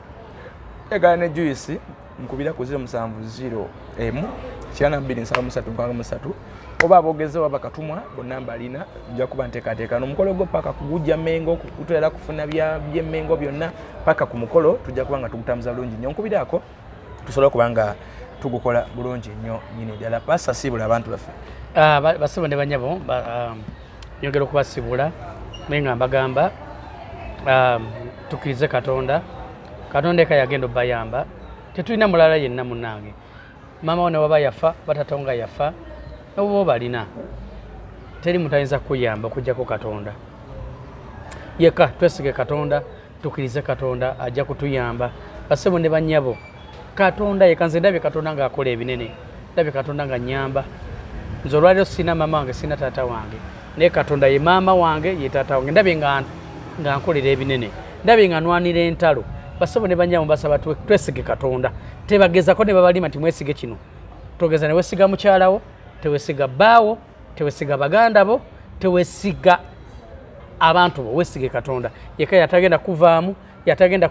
oyagala ne juice, nkubira ku 070 1 92 73 63, oba aboogezi oba bakatumwa bonna mbalina. Nja kuba nteekateeka n'omukolo gwo paka kugujja Mengo, kutwera kufuna byemmengo byonna paka ku mukolo. Tujja kuba nga tugutambuza bulungi nnyo. Nkubiraako tusobole okuba nga tugukola bulungi nnyo nyini ddala. Pasa, siibula abantu baffe. Ah, basebo ne banyabo, nyongera okubasibula, naye nga mbagamba tukkirize Katonda. Katonda eka yagenda obayamba, tetulina mulala yenna. Munange, maama wo ne waba yafa, batatawo nga yafa, nobuba obalina, teri muntu ayinza kukuyamba okugjako Katonda yekka. Twesige Katonda, tukkirize Katonda, ajja kutuyamba. Basebo ne banyabo, Katonda yekka. Nze ndabye Katonda ng'akola ebinene, ndabye Katonda nga nyamba. Nze olwaliro sina maama wange, sina taata wange, naye Katonda ye maama wange, ye taata wange. Ndabye nga nkolera ebinene, ndabye nga nwanira entalo. Basebo ne banyabo, basaba twesige Katonda. Tebagezako ne babalima nti mwesige kino. Togeza ne wesiga mukyalawo, tewesiga bbaawo, tewesiga baganda bo, tewesiga abantu bo, wesige Katonda yeka. Yatagenda kuvaamu, yatagenda.